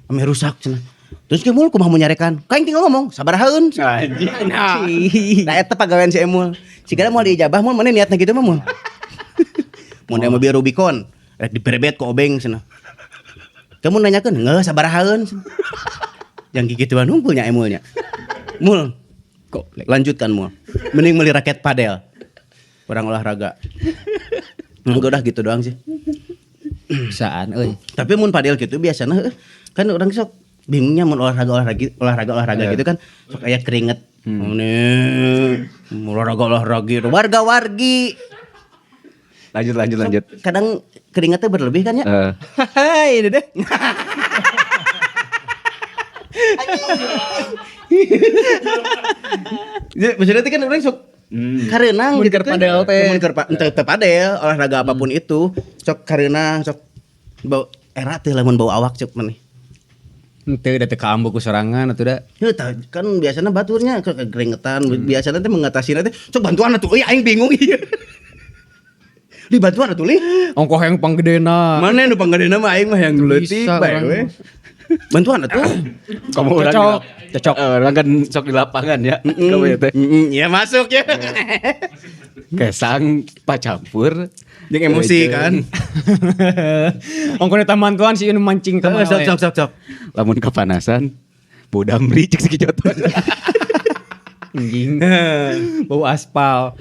Ame rusak cenah. Terus ke Emul kumaha mau nyarekan? Ka aing tinggal ngomong, sabarahaeun. Anjing. Nah eta pagawean si Emul. Sigana moal diijabah mun maneh niatna kitu mah mun. Mun aya mobil Rubicon, rek diberebet ku obeng cenah. Kamu nanyakeun, "Heuh, sabarahaeun?" Yang gigituan unggulnya Emulnya. Mul, Kok lanjutkan Mul. Mending beli raket padel. Orang olahraga. Enggak udah gitu doang sih. Bisaan euy. Tapi mun padel gitu biasanya kan orang sok bingungnya mun olahraga gitu kan sok aya keringet. Ini olahraga warga-wargi. Lanjut. Kadang keringatnya berlebih kan ya? Hai, ini deh. Ya, maksudnya kan orang sok karenang Mun gitu keur kan. padel teh. Mun keur teu padel, olahraga apapun itu, sok karenang sok bau Era teh lamun bau awak cek maneh. Henteu da teu kaambu ku sorangan atuh da. Heuh tah kan biasana baturnya keringetan, biasana teh mengatasi teh sok bantuan atuh euy aing bingung ieu. Di bantuan atuh li. Ongkoh yang panggedena. Mana nu panggedena mah aing mah yang leutik Bisa bae orang we. Bantuan atuh. Kamu orang Cocok. Cocok. Orang kan sok di lapangan ya. Kamu ya teh. Ya masuk ya. Kesang pacampur Jeung emosi kan. Ongkoh eta mantuan si nu mancing ka Sok sok sok sok. Lamun kepanasan bau damri cek si Kijoto. Anjing. Bau aspal.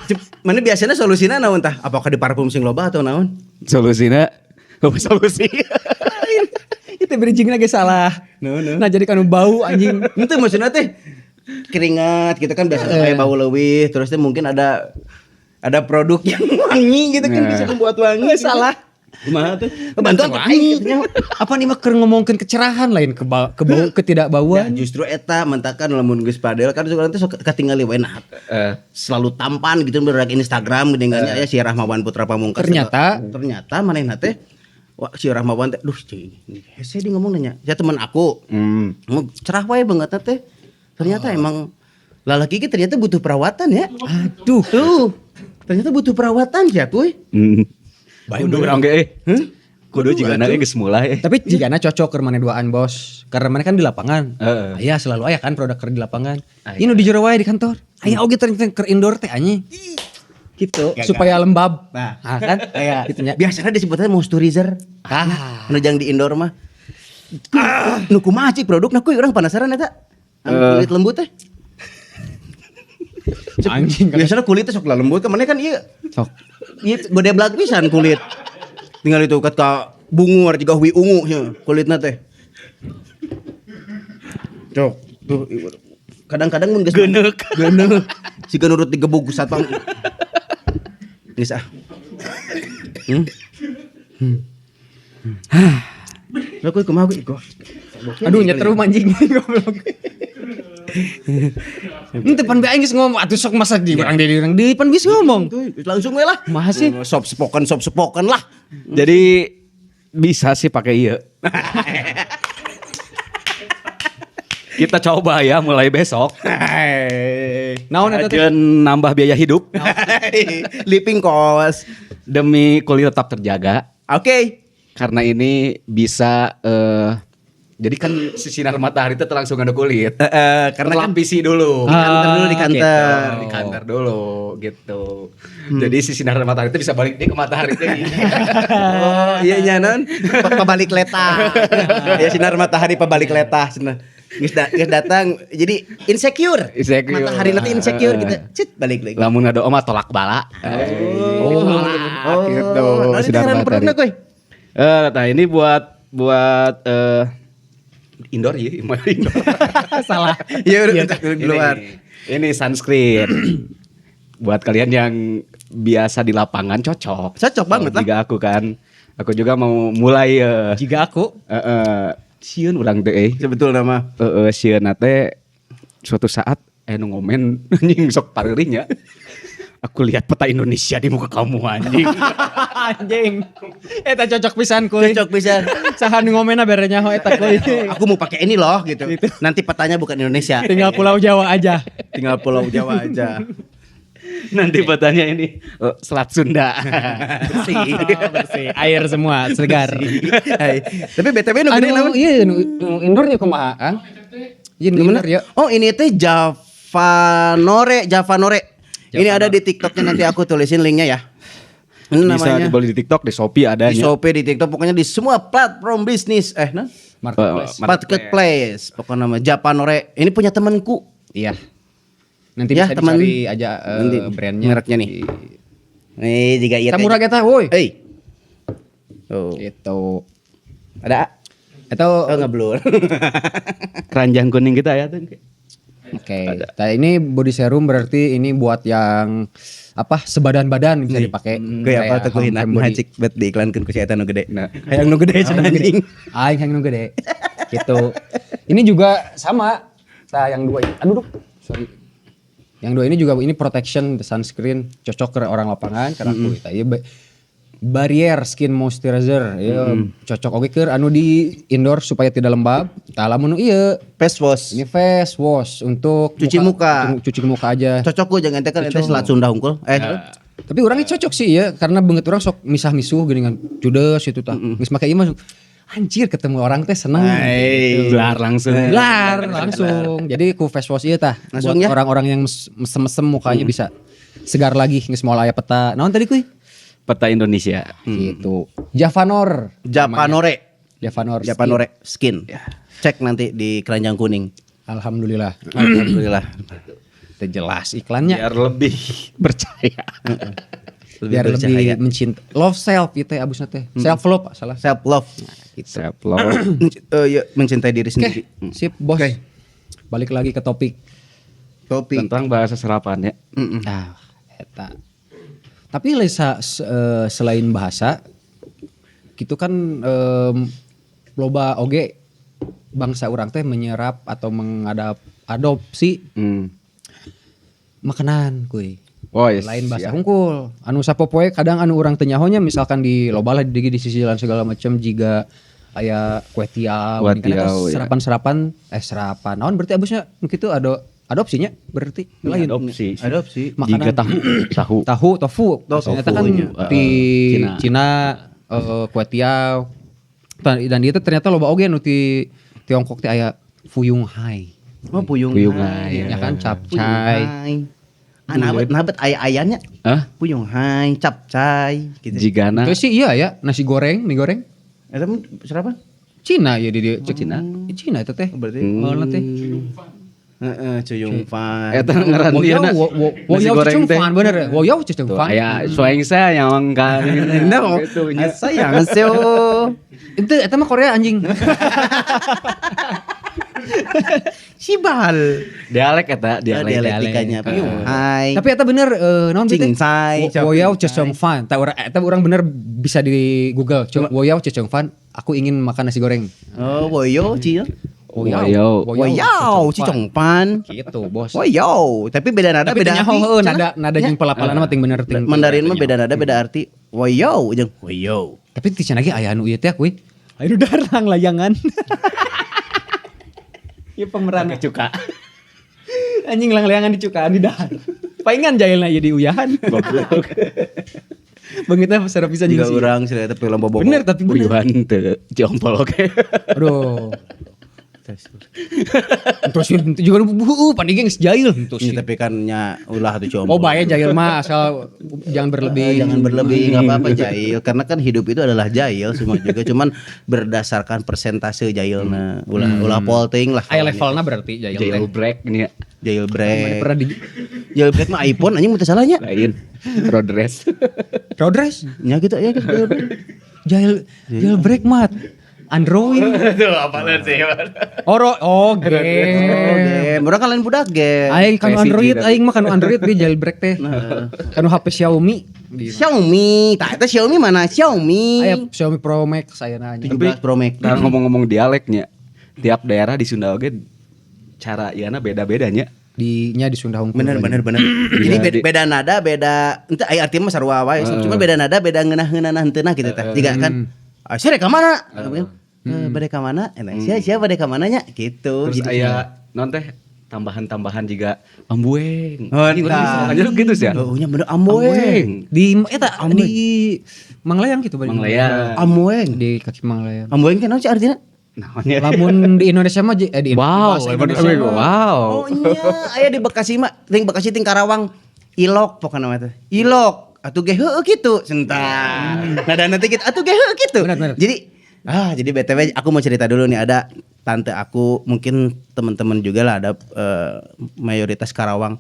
Cep, mana biasanya solusina naon tah? Apakah di parfum sing loba atau naon? Solusina apa solusi? Itu bridging lagi salah. No, no. Nah jadi kan bau anjing. Itu maksudnya teh keringat gitu kan biasanya kayak bau leuwih terus teh mungkin ada produk yang wangi gitu kan bisa membuat wangi. Salah. Kumaha tuh? Bantuan Lain. Apa nih mah keur ngomongkeun kecerahan lain ke bau ketidakbauan. Ya, justru eta mentakan lamun geus padel kan suka nanti sok katingali we nah. Selalu tampan gitu berak Instagram geuningannya aya si Rahmawan Putra Pamungkas. Ternyata manehna teh wah si Rahmawan teh duh cing hese di ngomong nanya. Ya teman aku. Cerah wae banget teh. Ternyata emang lalaki ge ternyata butuh perawatan ya. Aduh. Tuh. Ternyata butuh perawatan ya kuy. Kudu urang ge. Kudu jigana ge geus mulai. Tapi jigana cocok keur maneh duaan bos. Karena maneh kan di lapangan. Aya selalu aya kan produk keur di lapangan. Ieu nu di jero wae di kantor. Aya oge ternyata keur indoor teh anjing. Gitu supaya lembab. Nah, kan aya. Gitu nya. Biasanya disebutnya moisturizer. Ah. Nu jang di indoor mah. Nu kumaha cik produkna kuy urang penasaran eta. Anu kulit lembut teh. Anjing kan. Biasanya kulitnya sok lembut kan maneh kan ieu. Sok. Ieu godeblak pisan kulit. Tinggal itu kat ka bungur jiga hui ungu nya kulitna teh. Cok, tuh kadang-kadang mun geus Geuneuk. Geuneuk. Siga nurut digebug ku satpam. Geus ah. Lah kuy kumaha kuy? Aduh nyetrum anjing goblok. Henteu pan bae aing geus ngomong atuh sok masa di urang deui urang deui pan geus ngomong. Tuh, langsung we lah. Kumaha sih? Sop sepokan lah. Jadi bisa sih pakai ieu. Kita coba ya mulai besok. Naon eta teh? Ajeun nambah biaya hidup Living cost. demi kulit tetap terjaga. Oke. Karena ini bisa jadi kan si sinar matahari itu langsung ada kulit. Karena kan terlapisi dulu. Di kantor dulu, di kantor. Gitu, di kantor dulu gitu. Jadi si sinar matahari itu bisa balik dia ke matahari teh. Oh, iya nya non. Pabalik letah. Ya sinar matahari pabalik letah cenah. Geus datang jadi insecure. Insecure. Matahari nanti insecure gitu. Cit balik lagi. Lamun ngadoa mah tolak bala. Oh, gitu. Nah, Sinar ini matahari. kuy. Nah ini buat indoor ya, indoor. Salah. Ya udah keluar. Ini sunscreen. Buat kalian yang biasa di lapangan cocok. Cocok banget lah. Jika aku kan, aku juga mau mulai Jika aku sieun urang teh. Sebetulna mah. Sieun teh suatu saat nu ngomen anjing sok pareurih nya. Aku lihat peta Indonesia di muka kamu anjing. Anjing. Eta cocok pisan kuy. Cocok pisan. Saha nu ngomenna bere nyaho eta kuy. Aku mau pakai ini loh gitu. Nanti petanya bukan Indonesia. Tinggal Pulau Jawa aja. Tinggal Pulau Jawa aja. Nanti petanya ini Selat Sunda. Bersih. Bersih. Air semua segar. Hai. Tapi BTW nu gede naon? Anu iya nu indoor nya kumaha, Kang? Iya nu indoor ya. Oh, ini teh Javanore, Javanore. Ini ada di TikToknya, nanti aku tulisin linknya ya. Ini Bisa namanya. dibeli di TikTok, di Shopee ada. Di Shopee, di TikTok, pokoknya di semua platform bisnis. Marketplace. Marketplace. Pokoknya nama Javanore. Ini punya temanku. Iya. Nanti Ya, bisa teman. dicari aja Nanti brandnya. mereknya nih. Nih jika iya. Kita murah kita, woi. Hei. Oh. Gitu. Ada? Atau Oh, ngeblur. Keranjang kuning kita ya tuh. Oke. Nah, ini body serum berarti ini buat yang apa sebadan-badan bisa dipakai. Gue apa tuh gue home body. hacik bet diiklankeun ku si eta nu gede. Nah, hayang nu gede cenah anjing. Aing hayang nu gede. Gitu. Ini juga sama. Nah, yang dua ini. Aduh, duh. Sorry. Yang dua ini juga ini protection the sunscreen, cocok ke orang lapangan karena kulit. Iya, Barrier Skin Moisturizer. Ya, cocok oge keur anu di indoor supaya tidak lembab. Tah, lamun nu ieu Face wash. Ini face wash untuk Cuci muka. Untuk cuci muka aja. Cocok ku jangan ente kan ente selat Sunda hungkul. Eh, Tapi orangnya cocok sih ya, karena beungeut urang sok misah-misuh gini kan, judes itu tah. Geus make ieu mah anjir, ketemu orang teh seneng. Hai. Belar langsung. Belar langsung. Jadi ku face wash ieu tah. Langsung buat ya? Orang-orang yang mesem-mesem mukanya bisa segar lagi, geus moal aya peta. Naon tadi, kuy? Peta Indonesia. Gitu. Javanor. Japanore. Javanor. Skin. Japanore Skin. Cek nanti di keranjang kuning. Alhamdulillah. Alhamdulillah. Itu jelas iklannya. Biar lebih percaya. Lebih Biar bercahaya. lebih mencinta. Love self itu ya abusna teh. Self love salah. Self love. Self love. Eh, ya, mencintai diri Oke, sendiri. sip bos. Oke. Balik lagi ke topik. Topik. Tentang bahasa serapan ya. Ah, eta. Tapi Lesa, selain bahasa gitu kan, loba oge bangsa urang teh menyerap atau mengadap adopsi makanan, kuy. Oh, yes, Lain bahasa ya. hungkul. Anu sapopoe kadang anu urang teu nyaho nya, misalkan di loba lah di sisi jalan segala macam, jiga aya kue tiaw, Kue kan eta tiaw, ya. serapan-serapan, eh, serapan. Naon berarti abusnya nu kitu ada adopsinya berarti lain. Adopsi. Adopsi. Makanan. Jika tahu, tahu. Tahu, tofu. Tofu, Ternyata kan nya. di Cina. Cina, kue tiaw. Dan dia tuh ternyata loba oge nu ti Tiongkok teh aya Fuyung Hai. Oh, puyung. Puyung Hai. Hai. Ya kan Puyung capcay. Hai. Ah, naha bet aya-ayanya. Hah? Puyung hai, capcay gitu. Jigana. Itu sih iya ya, nasi goreng, mie goreng. Eta mah serapan? Cina ya di dia cek Cina. Cina itu teh. Oh, berarti. Mana teh? Heeh, cuyung fan. Eta ngaran Wo dia yao na. wo wo wo Nasi yao goreng cecung teh. fan bener ya. Wo yao cecung Tuh, fan. aya suaing saya yang kan. No, Gitu nya. sayang seo. Itu eta mah Korea, anjing. Sibal. Dialek eta, dialek. Dialektikanya puyung hai. Tapi eta bener, naon teh? Cingsai, Wo yao cecung fan. Tah urang eta urang bener bisa di Google. Coba wo yao cecung fan, aku ingin makan nasi goreng. Oh, woyo, cio. Wo yao. Wo Woyao, cicong pan. Gitu, bos. Woyo, tapi beda nada, Tapi beda teu nyaho arti. heueuh nada nada jeung pelapalan mah ting bener ting. Mandarin mah beda nada, beda arti. Woyo jeung woyo. Tapi ti cenah ge aya anu ieu teh kuy. Aya nu darang layangan. Ieu pemeran Cuka. Anjing, lang-layangan dicukaan di dahar. Palingan jailna ieu di uyahan. Goblok. Beungitna serem pisan Juga jeung si. orang sih eta film bobo. Bener, tapi bener. Uyuhan teu jompol oke. Aduh. Terus itu juga pandigeng geus jail henteu Ya, sih. tapi kan nya ulah tuh jompol. Oh, bae jail mah asal jangan berlebih. Jangan berlebih, nggak apa-apa jahil, karena kan hidup itu adalah jahil semua juga, cuman berdasarkan persentase jahilna, ulah ulah polting lah. Aya levelna berarti jail teh. Jailbreak nih ya. Jailbreak. Pernah di Jailbreak mah iPhone anjing mun teu salahnya. Lain. Road race. Road race? Nya gitu ya gitu jailbreak. Jailbreak mat. Android. Tuh apalan sih. Oh, oh Oh, game. game. Urang kan lain budak game. Aing kanu PSG Android, tapi. aing mah kanu Android di jailbreak teh. Kanu HP Xiaomi. Di Xiaomi, tah eta Xiaomi mana? Xiaomi. Aya Xiaomi Pro Max aya anjing. 17 Pro Max. Nah, ngomong-ngomong dialeknya, tiap daerah di Sunda oge cara iana beda-bedanya. Di nya di Sunda hungkul. Bener bener bener. Jadi Iya, beda nada, beda ente aya arti mah sarua wae, cuma beda nada, beda ngeunah-ngeunah henteu gitu tah. Jiga kan. Ah, sia rek ka mana? Eh, bade ka mana? Eta sia sia bade ka mana nya gitu. Terus Jadi aya non teh tambahan-tambahan juga ambueng. Oh, Anjing, urang tah. bisa aja gitu sih ya. Oh, nya bener ambueng. Di eta di Manglayang gitu bari. Manglayang. Ambueng. Di kaki Manglayang. Ambueng teh naon sih artinya? Naonnya? Lamun di Indonesia mah di Wow, bahasa Indonesia mah wow. Oh nya, aya di Bekasi mah, ting Bekasi ting Karawang. Ilok pokokna mah teh. Ilok. Atuh ge heueuh kitu. Sentar. Nada nanti gitu atuh ge heueuh kitu. Benar, benar. Jadi jadi BTW aku mau cerita dulu nih, ada tante aku, mungkin teman-teman juga lah ada, mayoritas Karawang.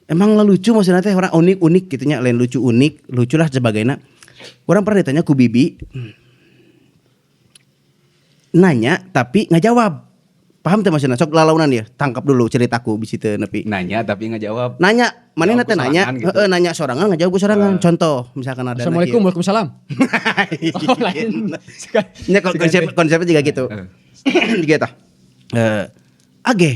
Emang lah lucu maksudnya teh orang unik-unik gitu nya, lain lucu unik, lucu lah sebagainya. Orang pernah ditanya ku bibi, nanya tapi nggak jawab. Paham teh maksudnya? Sok lalaunan ya, tangkap dulu ceritaku bisi teu nepi. Nanya tapi nggak jawab. Nanya, mana Jawab teh ku nanya, sorangan gitu. Heeh, nanya sorangan ngajawab ku sorangan. Contoh, misalkan ada Assalamualaikum, waalaikumsalam. Oh, lain. Nya konsepnya juga gitu. Juga tah. Eh, age,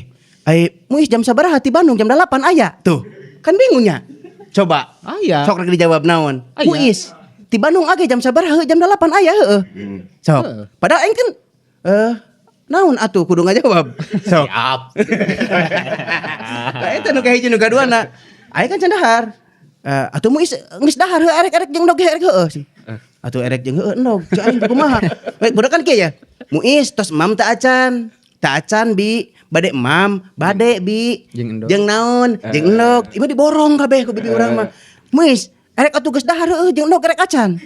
ai muis jam sabaraha ti Bandung, jam 8 aya. Tuh, kan bingungnya. Coba. Aya. Sok rek dijawab naon? Aya. Muis. Ti Bandung age jam sabaraha? Jam 8 aya heueuh. Sok. Padahal aing kan naon atuh kudu ngajawab. Sok. Siap. Nah, eta nu kahiji nu kaduana. Aing kan can dahar. Atuh mu geus dahar heuh arek-arek jeung endog erek heueuh. Atuh erek jeung heueuh endog. Cek aing kumaha. Baik budak kan kieu ya. Muis tos mam teu acan. Teu acan bi, bade mam, bade bi. Jeung endog. Jeung naon? Jeung endog. Ieu mah diborong kabeh ku bibi urang mah. Muis erek atuh geus dahar heueuh jeung endog erek acan.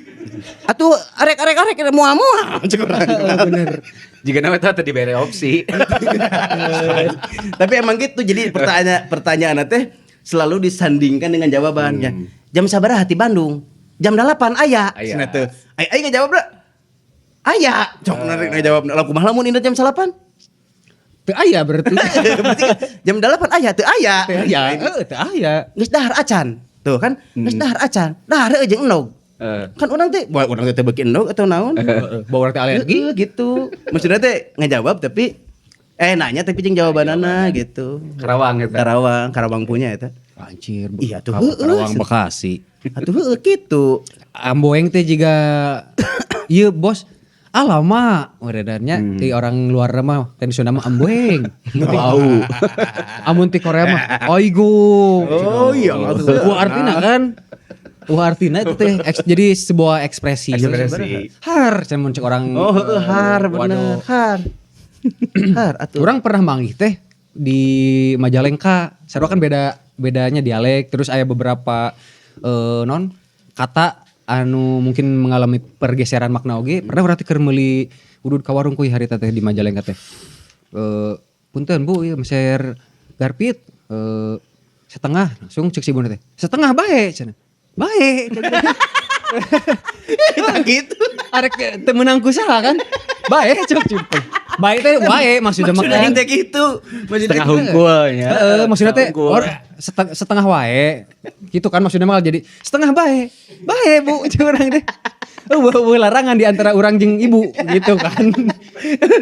Atuh arek-arek arek moal-moal cek urang. Bener. Jika nama itu dibere opsi. Tapi emang gitu. Jadi pertanyaan teh selalu disandingkan dengan jawabannya. Jam sabaraha ti Bandung? Jam 8 aya. Aya. Cenah teh. Ai ai ngajawab da. Aya. Cok narik ngajawab. Lah kumaha lamun indah jam 8? Teu aya berarti. Berarti kan jam 8 aya teu aya. Teu aya, heueuh teu aya. Geus dahar acan. Tuh kan, geus dahar acan. Dahar heueuh jeung endog. Kan urang teh, wah urang teh teu beuki endog atau naon? Heeh, bawa urang teh alergi. Heeh, gitu. Maksudnya teh ngajawab tapi nanya tapi jeung jawabanana gitu. Karawang eta. Karawang, Karawang punya eta. Anjir. Iya tuh, heueuh. Karawang Bekasi. Atuh heueuh kitu. Amboeng teh jiga ieu bos alamak uredannya ti orang luar mah kan Sunda mah amboeng. Bau. Amun ti Korea mah aigo. Oh iya, Wah artina kan. Wah artina itu teh jadi sebuah ekspresi. Ekspresi. Har cuman cek orang. Oh heueuh har bener, waduh. har. Har atuh. Orang pernah manggih teh di Majalengka. Sarua kan bedanya dialek terus aya beberapa non kata anu mungkin mengalami pergeseran makna oge. Pernah berarti keur meuli udud ka warung kuy harita teh di Majalengka teh. Punten Bu ieu meser garpit setengah langsung cek si ibu teh. Setengah bae cenah. Bae. Eta gitu. Arek teu meunang ku saha kan? Bae cek cek. Bae teh bae maksudna mah Maksudnya kan. teh gitu. Maksudnya Setengah hungkul nya. Heeh, maksudnya teh Hungkul. setengah wae. Gitu kan maksudnya mah jadi setengah bae. Bae Bu cek urang teh. Eueuh larangan di antara urang jeung ibu gitu kan.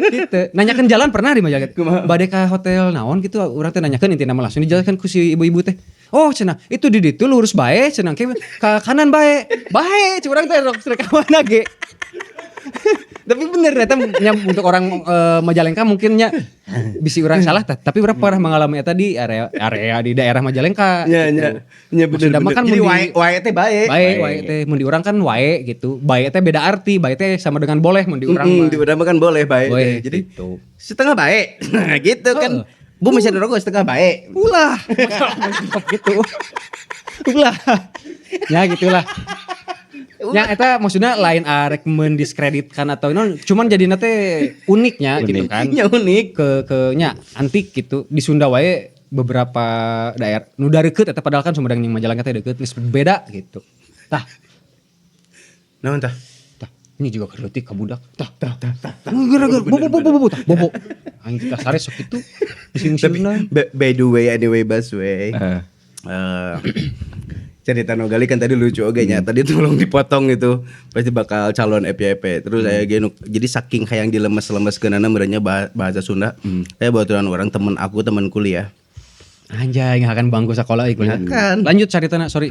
Gitu. Nanyakeun jalan pernah di Majalengka. Bade ka hotel naon gitu urang teh nanyakeun intina mah langsung dijelaskan ku si ibu-ibu teh. Oh cenah itu di ditu lurus bae cenah ke ka kanan bae. Bae cek urang teh rek ka mana ge. Tapi bener eta nya untuk orang Majalengka mungkinnya bisi urang salah tapi urang pernah mengalami eta di area di daerah Majalengka. Nya gitu. nya nya bener. Maksudna mah kan Jadi mun di- wae wae teh bae. Bae wae teh mun di urang kan wae gitu. Bae teh beda arti, bae teh sama dengan boleh mun di urang mah. Di urang mah kan boleh bae. Boleh, Jadi gitu. setengah bae. Nah gitu kan. Bu masih ada rokok setengah bae. Ulah. Gitu. Ulah. Ya gitulah. Ya eta maksudnya lain arek mendiskreditkan atau non, cuman jadi teh uniknya gitu kan. Ya unik. Ke nya antik gitu di Sunda wae beberapa daerah nu deukeut eta padahal kan Sumedang jeung Majalengka teh deukeut geus beda gitu. Tah, Naon tah? tah ini juga keur leutik ka budak. Tah tah tah tah. Gara-gara bobo bobo bobo tah bobo. Aing kasare sok kitu. Pusing-pusingna. By the way anyway busway. Cerita Nogali kan tadi lucu oge nya. Tadi tolong dipotong itu. Pasti bakal calon FYP. Terus saya genuk. Jadi saking hayang dilemes-lemeskeunana meureunnya bahasa Sunda. Saya baturan orang temen aku temen kuliah. Anjay ngakan bangku sekolah ieu kuliah. Ngakan. Lanjut caritana sorry.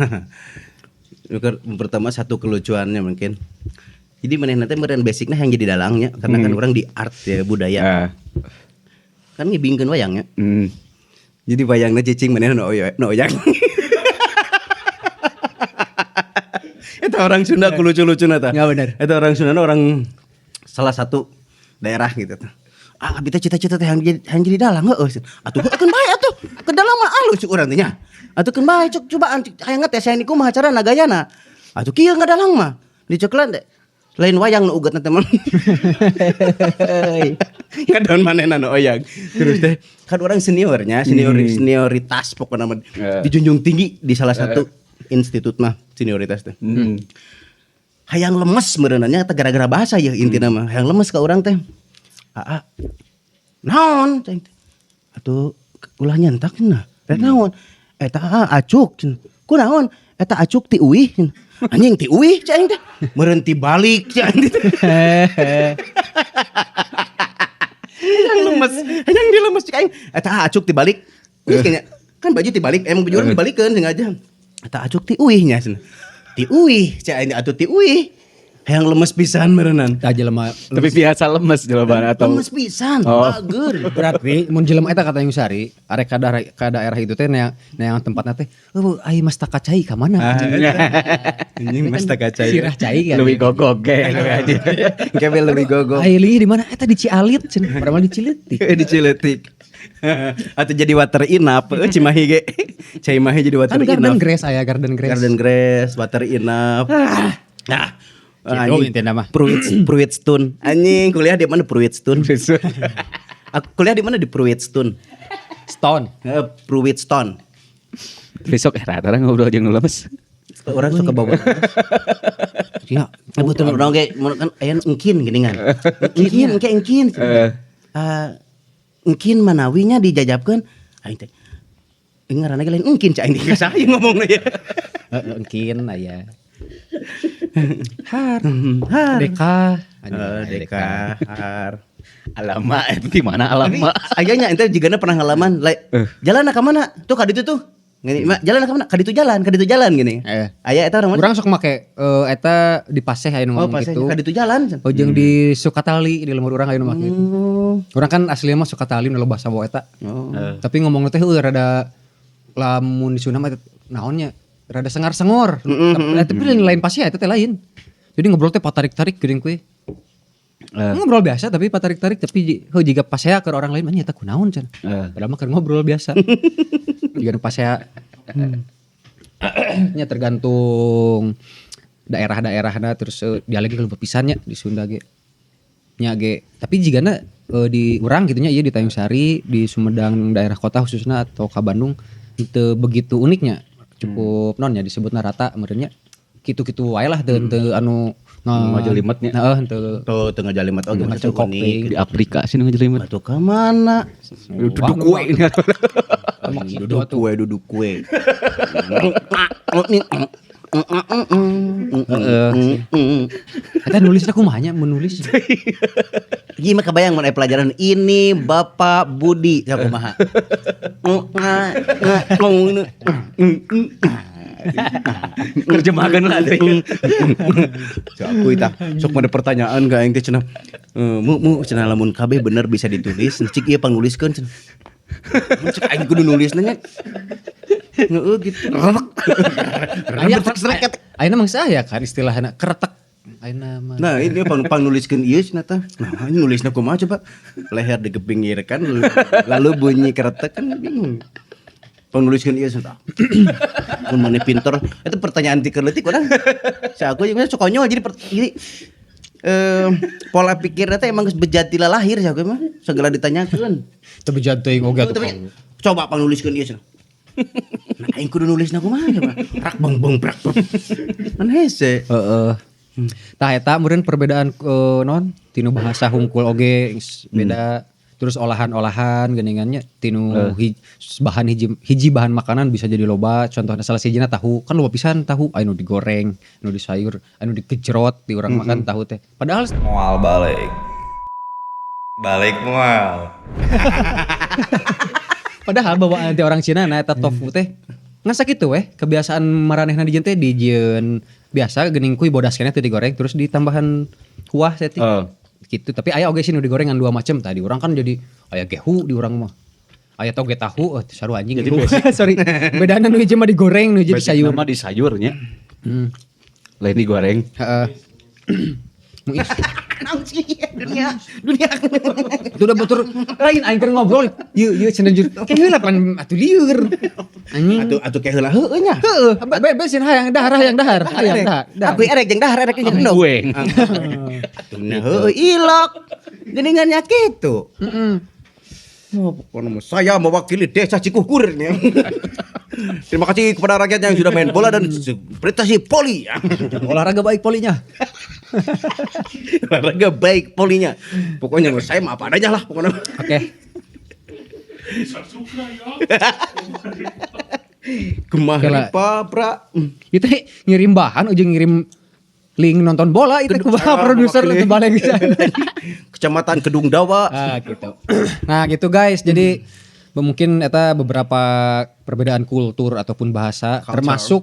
Pertama satu kelucuannya mungkin. Jadi manehna teh meureun basicna yang jadi dalangnya karena kan orang di art ya budaya. Kan ngibingkeun wayangnya. Jadi wayangna cicing manehna nu oyang. Eta orang Sunda ku lucu-lucuna tah. Ya bener. Eta orang Sunda orang salah satu daerah gitu tah. Ah abi teh cita-cita teh hayang jadi dalang heueuh. Atuh keun bae atuh. Ke dalang mah alus cuk urang teh nya. Atuh keun bae cuk cobaan hayang ngetes hayang kumaha carana gayana. Atuh kieu ngadalang mah. Diceklan teh. Lain wayang nu ugetna teh mah. Kadon manehna nu oyang. Terus teh kan orang seniornya, senioritas pokokna mah dijunjung tinggi di salah satu institut mah senioritas teh. Hayang lemes meureunanya teh gara-gara bahasa ya intina mah. Hayang lemes ka urang teh. Aa. Naon cai teh? Atuh ulah nyentak cenah. Rek naon? Eta acuk cenah. Kunaon? Eta acuk ti uih cenah. Anjing ti uih cai aing teh. Meureun ti balik cai aing teh. Hayang lemes, hayang dilemes cai aing. Eta acuk ti balik. Geus kayaknya kan baju dibalik, emang baju orang dibalikeun sengaja. Eta acuk ti uih nya cenah. Ti uih, cek aing atuh ti uih. Hayang lemes pisan meureunan. Tah jelema. Tapi biasa lemes jelema atau Lemes pisan, Oh. bager. Berarti mun jelema eta kata Tanjung Sari, arek ka daerah itu teh neang tempatna teh, "Eueuh, ai mastaka cai ka mana?" Anjing mastaka cai. Sirah cai kan. Leuwih gogog ge leuwih aja. Kebe leuwih gogog. Ai leuwih di mana? Eta di Cialit cenah. Padahal di Ciletik. Di Ciletik. Atau jadi water enough, Cimahi ge. Cimahi jadi water Kan Garden enough. Grace aya Garden Grace. Garden Grace, water enough. Nah, Gitu intina mah. Pruit Pruitstun. Anjing kuliah di mana Pruitstun? Aku kuliah di mana di Pruitstun? Stone. Pruitstone. Besok rata ngobrol jeung nu lemes. Orang suka bawa. Ya, Betul orang ge mun kan aya engkin geuningan. Engkin, engke engkin. Eh, engkin manawinya dijajabkeun aing teh. Ngaranna ge lain engkin cak aing teh saha ieu ngomongna ya. Heeh, engkin aya. Har. Har. Deka. Eh, Deka, har. Alama itu di mana alama? Ayahnya ente jigana pernah ngalaman, jalan ka mana? Tuh ka ditu tuh. Gini, "Ma, jalan ka mana? Ka ditu jalan, ka ditu jalan," gini. Aya eta orang mana? Urang sok make eta di Paseh aya nu Oh, ngomong pas gitu. ka ditu jalan. Oh, jeung di Sukatali di lembur urang aya nu make gitu. Oh. Urang kan aslinya mah Sukatali nu loba sawo eta. Oh. Tapi ngomongna teh heueuh rada lamun di Sunda mah eta naonnya rada sengar-sengor. Tapi lain lain Paseh eta teh lain. Jadi ngobrol teh patarik-tarik geuning kuy. Ngobrol biasa tapi patarik-tarik tapi heuh jiga pasea ke orang lain mah nya eta kunaon cenah. Padahal mah keur ngobrol biasa. Jiga nu pasea. Nya tergantung daerah-daerahna terus dialek ge loba pisan nya di Sunda ge. Nya ge tapi jigana di urang gitu nya ieu di Tanjung Sari, di Sumedang daerah kota khususnya atau ka Bandung teu begitu uniknya. Cukup non nya disebutna rata meureun nya. Kitu-kitu wae lah teu teu anu Ngajelimet nya. Heeh, teu Tuh tengah jalimat oge mah Ngacengkok unik. teuing. Di Afrika sih nu ngajelimet. Batu ka mana? Duduk kue ini. Duduk kue, duduk kue. Heeh. Eta nulisna kumaha nya menulis. Gimana kebayang mun aya pelajaran ini Bapak Budi ya kumaha? Terjemahkan lah tuh. Cak aku tah sok ada pertanyaan ka aing teh cenah. Eh, mu mu cenah lamun kabeh bener bisa ditulis, cik ieu pangnuliskeun cenah. Cek aing kudu nulis nya. Heeh gitu. Aya ayeuna mah saya kan istilahna kretek. Ayeuna mah. Nah, ini pang nuliskeun ieu cenah tah. Nah, ini nulisna kumaha coba? Leher digepingirkan lalu bunyi kretek kan bingung. Pang nuliskeun ieu cenah. Mun maneh pinter, itu pertanyaan ti leutik urang. Sa aku juga sok konyol jadi jadi pola pikirnya teh emang geus bejati lahir sa aku mah segala ditanyakeun. Teu bejat teuing oge atuh. Tapi coba pang nuliskeun ieu cenah. Nah, aing kudu nulisna kumaha coba? Prak beng beng prak beng. Kan hese. Heeh. Tah eta meureun perbedaan non tinu bahasa hungkul oge geus beda. Terus olahan-olahan geuningannya tinu bahan hiji hiji bahan makanan bisa jadi loba. Contohnya salah sijina tahu kan loba pisan tahu anu digoreng, anu disayur, anu dikejrot di urang makan tahu teh. Padahal Moal balik. Balik moal. Padahal bawaan ti orang Cina na eta tofu teh ngan sakitu weh kebiasaan maranehna dijieun teh dijieun biasa geuning kuy bodas keneh teh digoreng terus ditambahan kuah saeutik. Gitu tapi aya oge sih nu digoreng ngan dua macam tadi urang kan jadi aya gehu di urang mah. Aya toge tahu eh sarua anjing. Jadi sorry. Bedana nu hiji mah digoreng nu hiji Basic disayur. nama di sayurnya. Lain digoreng. Heeh. Muis. Naon sih dunia dunia. Itu udah betul lain aing keur ngobrol. Yeuh yeuh cenah jur. Ke heula pan atuh lieur. Anjing. Atuh atuh ke heula heueuh nya. Heeh, be be sin hayang dahar hayang dahar hayang dahar. Aku erek jeung dahar erek jeung endog. Gue. Atuh nah heueuh ilok. Geuningannya kitu. Heeh. Oh, pokoknya mah saya mewakili desa Cikukur nih. Terima kasih kepada rakyat yang sudah main bola dan prestasi poli. Olahraga baik polinya. Olahraga baik polinya. Pokoknya mah saya mah apa adanya lah pokoknya. Oke. Gemah Oke lah. ripa, pra. Itu ngirim bahan ujung ngirim link nonton bola itu kumaha produser mewakili. lu balik bisa. Kecamatan Kedung Dawa. Ah gitu. Nah gitu guys, jadi mungkin eta beberapa perbedaan kultur ataupun bahasa Culture. termasuk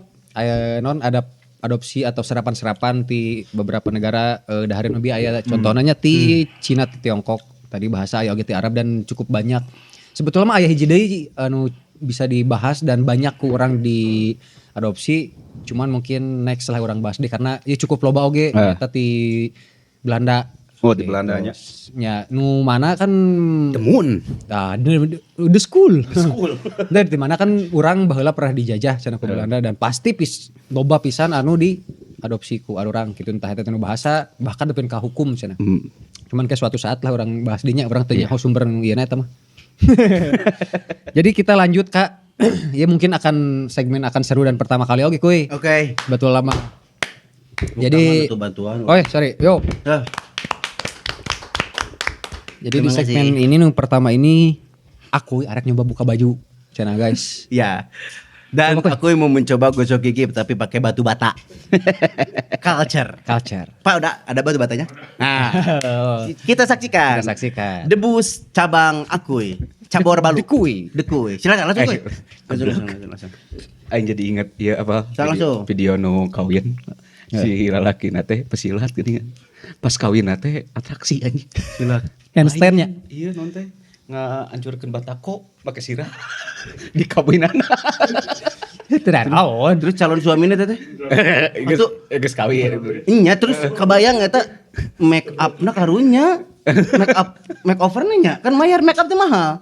non ada adopsi atau serapan-serapan di beberapa negara dahareun lebih aya contohnya ti Cina, ti Tiongkok, tadi bahasa aya oge ti Arab dan cukup banyak. Sebetulnya mah aya hiji deui anu bisa dibahas dan banyak ku urang diadopsi, cuman mungkin next lah urang bahas deh karena ya cukup loba oge eta ti Belanda. Oh, di Belandanya. Ya, nu mana kan Temun. Nah, the school. The school. Dan di mana kan urang baheula pernah dijajah cenah ku Belanda dan pasti loba pisan anu diadopsi ku urang gitu, entah eta nu bahasa bahkan nepi ka hukum cenah. Cuman kayak suatu saat lah urang bahas dinya, urang teu nyaho sumber nu ieu eta mah. Jadi kita lanjut, Kak. Ya mungkin akan segmen akan seru dan pertama kali oke kuy. Oke. Betul lama. Jadi Bukan bantuan. Oh, sorry. Yo. Ah. Jadi di Terima kasih. segmen ini nu pertama ini aku arek nyoba buka baju cenah, guys. Ya. Dan Coba, aku mau mencoba gosok gigi tapi pakai batu bata. Culture. Culture. Pak, udah ada batu batanya? Nah, kita saksikan. Kita saksikan. Debus cabang Akuy. Cabor Balu. Dekui. Dekui. Silakan langsung, Kuy. Eh, Langsung, langsung, langsung, langsung. Aing jadi inget ya apa Salah langsung. video nu kawin si lalaki teh pesilat gini kan. Pas kawin teh atraksi anjing. Silat. Handstand-nya. Iya non teh ngahancurkeun batako pakai sirah di kawinan. Tidak naon. Terus calon suaminya teh? Geus geus kawin. Iya, terus kebayang eta make up-na karunya. Make up makeover nya kan mayar make up teh mahal.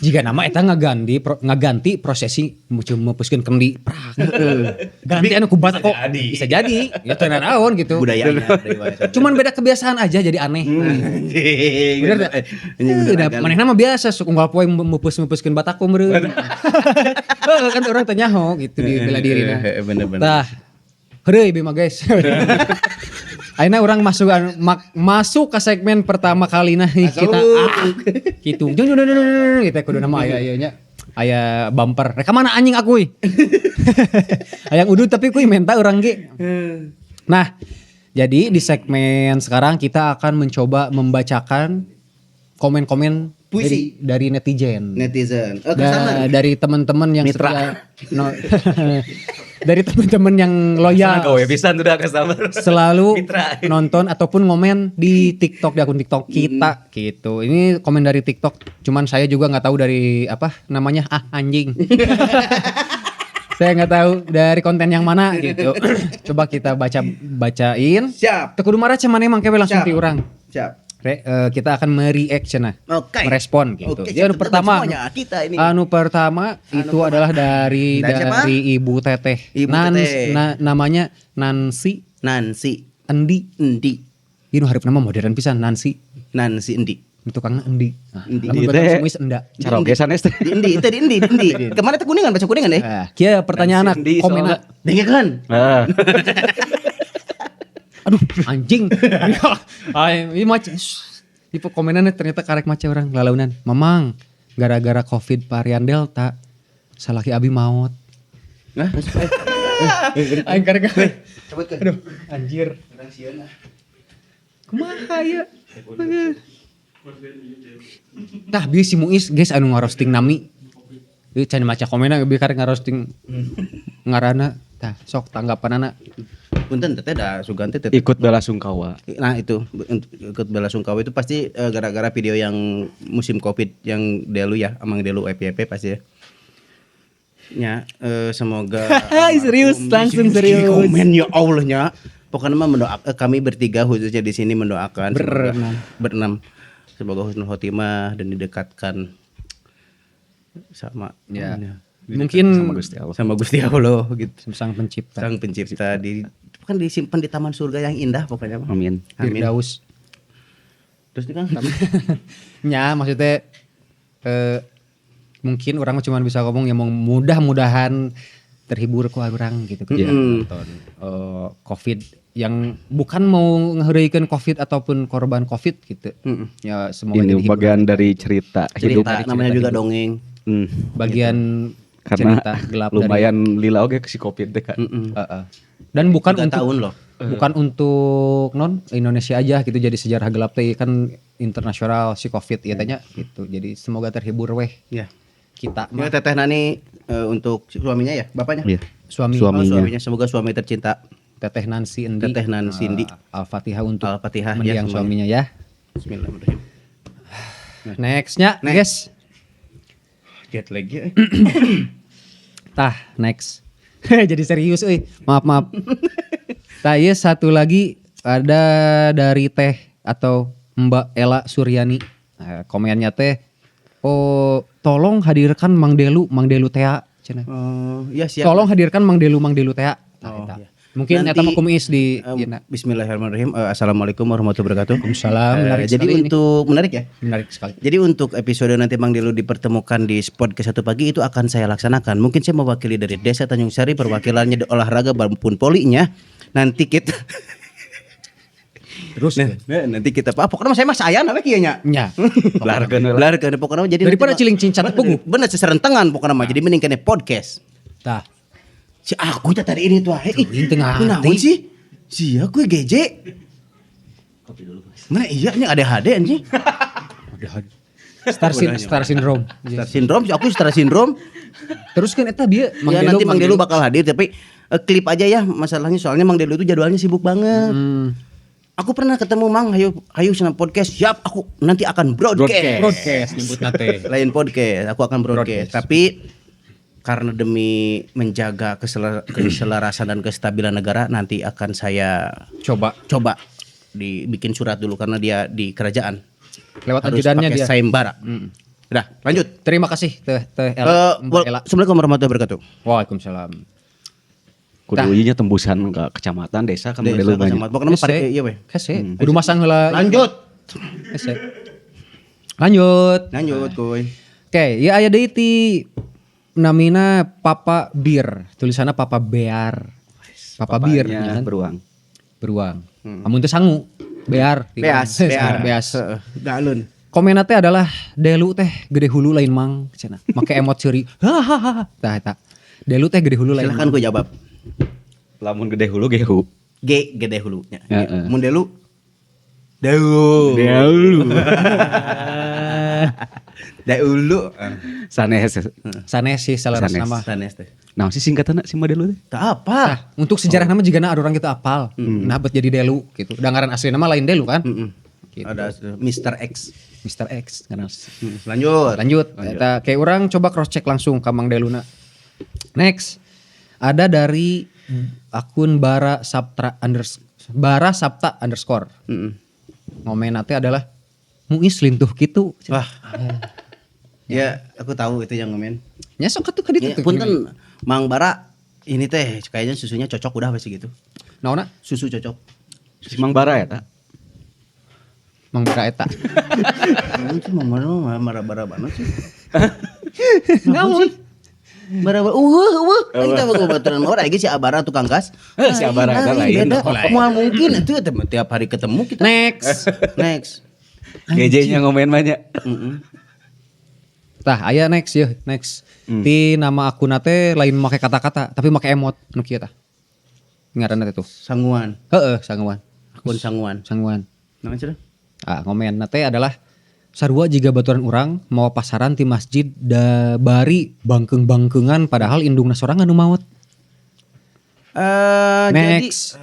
Jika nama eta ngaganti prosesi cuma meupeuskeun kendi prak. Ganti anu ku batako. Bisa jadi. Ya teu naon gitu. Budayanya. Cuman beda kebiasaan aja jadi aneh. Anjing. Bener teh? Anjing, bener. Udah manehna mah biasa sok unggal poe meupeus-meupuskeun batako meureun. Heuh, kan urang teh nyaho gitu di bela diri nah. Bener bener. Tah. Heureuy bima, guys. Ayeuna urang masuk masuk ke segmen pertama kali nah kita gitu. Jung jung jung jung jung, gitu kudu nama aya ieu nya. Aya bumper. Rek mana anjing aku euy. Hayang udud tapi kuy menta urang ge. Nah, jadi di segmen sekarang kita akan mencoba membacakan komen-komen Puisi. dari netizen. Netizen. Oh, customer. Dari teman-teman yang Mitra. setia, no, dari teman-teman yang loyal Gawe pisan udah customer. selalu Mitra. nonton ataupun ngomen di TikTok, di akun TikTok kita gitu. Ini komen dari TikTok, cuman saya juga nggak tahu dari apa namanya, ah anjing. Saya nggak tahu dari konten yang mana gitu. Coba kita bacain. Siap. Teu kudu marah cenah maneh mangke we langsung Siap. ti urang. Siap. Kita akan mereaction nah. Oke. Merespon gitu. Oke, Jadi anu siap. pertama, Semuanya kita ini. Anu pertama itu adalah dari Dari siapa? dari Ibu Teteh. Ibu Teteh. Namanya Nancy Nancy Endi. Endi. Ini harap nama modern pisan Nancy. Nancy Endi. Itu tukangna Endi. Nah, Endi. lamun Endi batur teh. semuis enda. Caroge sanes teh. Di Endi, itu di Endi, di Endi. Kemana teh kuningan, baca kuningan deh. Nah, kieu pertanyaan Nancy Endi komen. soalnya. Dengekeun. Ah. Aduh, anjing. Ay, ini maca. Tipe komenannya ternyata karek maca orang lalaunan. Mamang, gara-gara Covid varian Delta, salaki abi maut. Nah, Aing karek. cabutkeun. Aduh, anjir. Kumaha ya? Tah bieu si Muis guys anu ngarosting nami. Ieu can maca komenna bieu karek ngarosting ngaranna. Tah sok tanggapanana. Punten teteh da sugan teh teteh. Ikut bela sungkawa. Nah itu untuk ikut bela sungkawa itu pasti gara-gara video yang musim Covid yang Delu ya, Amang Delu FYP pasti ya. Ya, semoga Serius, almarhum- langsung serius. Komen ya Allah nya. Pokoknya mah mendoakan kami bertiga khususnya di sini mendoakan semoga- Berenam. berenam. Semoga husnul khotimah dan didekatkan sama Ya. ya, Mungkin sama Gusti Allah. sama Gusti Allah gitu. Sang pencipta. Sang pencipta di kan disimpan di taman surga yang indah pokoknya mah. Amin. Amin. Firdaus. Terus ini kan Ya, maksudnya mungkin orang cuma bisa ngomong ya mau mudah-mudahan terhibur ku orang gitu ketika nonton COVID yang bukan mau ngeheureuykeun COVID ataupun korban COVID gitu. Ya semoga Ini jadi hiburan. bagian dari cerita, hidup. cerita namanya juga dongeng. Bagian Karena cerita gelap dari lumayan lila oge ke si Covid teh Kak. Heeh. Dan bukan Tiga untuk tahun loh. Bukan untuk non Indonesia aja gitu jadi sejarah gelap teh kan internasional si Covid ya tanya gitu. Jadi semoga terhibur weh Ya. kita Ya mah. Teteh Nani untuk suaminya ya, bapaknya. Iya. Suami. Suaminya. Oh, suaminya, semoga suami tercinta. Teteh Nancy Endi. Teteh Nancy Endi. Al-Fatihah untuk Al-Fatihah, ya, mendiang semuanya. suaminya ya. Bismillahirrahmanirrahim. Nextnya, Next. guys. Jet lag ya. Tah, next. Jadi serius euy. Maaf, maaf. Tah, ieu satu lagi ada dari Teh atau Mbak Ella Suryani. Nah, komennya teh, oh tolong hadirkan Mang Delu, Mang Delu Tea cenah. Oh, ya siap. Tolong hadirkan Mang Delu, Mang Delu Tea. Tah, Oh, eta. iya. Mungkin Nanti, eta mah kumis di ieu. Bismillahirrahmanirrahim. Assalamualaikum warahmatullahi wabarakatuh. Waalaikumsalam. Menarik Jadi sekali ini. untuk menarik ya. Menarik sekali. Jadi untuk episode nanti Mang Delu dipertemukan di podcast satu pagi itu akan saya laksanakan. Mungkin saya mewakili dari Desa Tanjung Sari, perwakilannya di olahraga maupun polinya. Nanti kita Terus nah, nanti kita apa pokoknya saya mah saya we kieu nya. nya. Larkeun we. Larkeun pokoknya mah jadi Daripada nanti- ciling cincat pugu. Bener seserentengan pokoknya mah. Jadi mending kene podcast. Tah. Si aku teh tadi ini tuh eh, Tuh, teu ngarti. kunaon sih? Si aku GJ. Mana iya ini ADHD anjing. Star syndrome. Star syndrome, si aku star syndrome. Terus kan eta dia ya nanti Mang Delu bakal hadir tapi klip aja ya masalahnya soalnya Mang Delu itu jadwalnya sibuk banget. Aku pernah ketemu Mang, hayu hayu senam podcast. Siap, aku nanti akan broadcast. Broadcast nyebutna teh. Lain podcast, aku akan broadcast. Tapi karena demi menjaga keselarasan dan kestabilan negara nanti akan saya Coba coba dibikin surat dulu karena dia di kerajaan. lewat Harus ajudannya pakai dia. sayembara. Udah, lanjut. Terima kasih Teh Teh Ella, Mbak Ella. Assalamualaikum warahmatullahi wabarakatuh. Waalaikumsalam. Kudu ieu nya tembusan ke kecamatan desa kan Desa, model banyak. kecamatan. Pokoknya mah pare- iya weh. Hese. Kudu masang heula. Lanjut. Hese. Lanjut. Lanjut, kuy. Oke, ya aya deui ti namina Papa Bir, tulisanna Papa Bear. Papa Bir Papanya ya kan? beruang. Beruang. Amun teu sangu, Bear. Beas, bear. Beas. Heeh, Galun. Komenna teh adalah Delu teh gede hulu lain mang cenah. Make emot seuri. Hahaha. Tah eta. Delu teh gede hulu lain. Silakan Mang. gue jawab. Lamun gede hulu gehu. G gede hulunya. Heeh. Mun delu Deu. Delu. Deulu. Sanes. Sanes sih salah Sanes. nama. Sanes teh. Nah, sih singkatanna si model teh. Tak apa. Nah, untuk sejarah nama juga ada orang kita apal. Nah, bet jadi Delu gitu. Dangaran asli nama lain Delu kan? Gitu. Ada Mr. X. Mr. X ngaran. Lanjut. Lanjut. Eta kayak orang coba cross check langsung ke Mang Deluna. Next. Ada dari akun Bara Sabtra Bara Sabta underscore. Mm-mm. Ngomen teh adalah Muis lintuh kitu. Wah. Ya, aku tahu itu yang ngomen. Nya sok atuh ka ditu Ya, teh. punten Mang Bara ini teh kayaknya susunya cocok udah pasti gitu. Naonna? Susu cocok. Si Mang Bara ya ta? Mang Bara eta. Naon sih Mang Bara mah bara-bara banget sih. Naon? Bara bara eueuh eueuh. Aing teh boga baturan mah aing si Abara tukang gas. Eh, si Abara eta lain. Beda. Moal mungkin itu teh tiap hari ketemu kita. Next. Next. GJ-nya ngomen banyak. Tah, aya next ya, next. Ti nama akun teh lain make kata-kata, tapi make emot nu kieu tah. Ngaranna teh tuh. Sanguan. Heeh, sanguan. Akun sanguan. Sanguan. Naon cenah? Ah, ngomen teh adalah sarua jiga baturan urang mau pasaran ti masjid da bari bangkeung-bangkeungan padahal indungna sorangan nu maot. Jadi Next.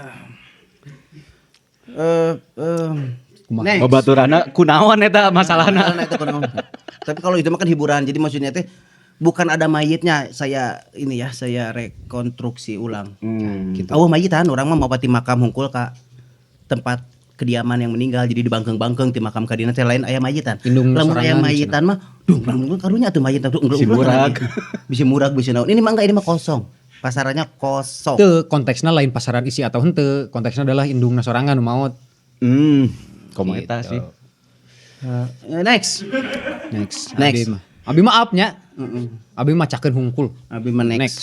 Kumaha? next. Babaturanna kunaon eta masalahna. Masalahna eta kunaon. Tapi kalau itu mah kan hiburan. Jadi maksudnya teh bukan ada mayitnya. Saya ini ya, saya rekonstruksi ulang. Gitu. Oh mayitan orang mah mau pati makam hungkul ka tempat kediaman yang meninggal jadi dibangkeung-bangkeung ti makam kadina teh lain aya mayitan. Indung Lamun aya sorangan mayitan mah duh bang karunya atuh mayitan duh Si murag. Bisi murag bisi naon. Ini mah enggak, ini mah kosong. Pasarannya kosong. Teu konteksna lain pasaran isi atau henteu, konteksna adalah indungna sorangan nu maot. Komo eta sih. Next. Next. Next. Abi mah. Abi mah up nya. Abi mah cakeun hungkul. Abi mah next. Next.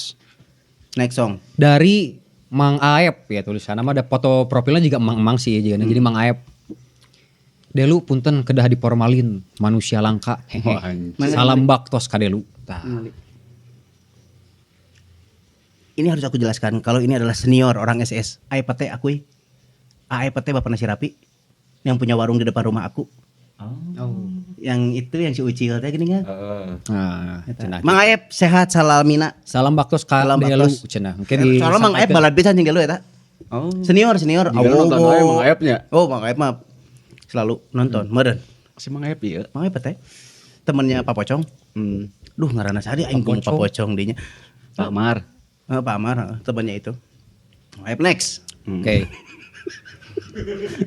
Next song. Dari Mang Aep ya tulisannya mah ada foto profilnya juga Mang-mang sih ya, jadi Mang Aep. Delu punten kedah diformalin manusia langka. Hehe. Wah, anjing. Salam baktos ka Delu. Tah. Ini harus aku jelaskan kalau ini adalah senior orang SS. Aep teh akui. Aep teh Bapak Nasi Rapi yang punya warung di depan rumah aku. Oh. Yang itu yang si Ucil teh gini kan. Nah, cenah. Mang Aep sehat salamina. Salam baktos ka Salam Delu baktos. cenah. Mungkin di Soalnya Mang Aep balad pisan jeung Delu eta. Oh. Senior senior. Jika nonton wae Mang Aepnya. Oh, Mang Aep mah selalu nonton meureun. Si Mang Aep ieu. Mang Aep teh temennya Pak Pocong. Duh ngaranna sadi aing kumaha Pak Pocong dinya. Pak Mar. Pak Amar heeh, temannya itu. Mang Aep next. Oke.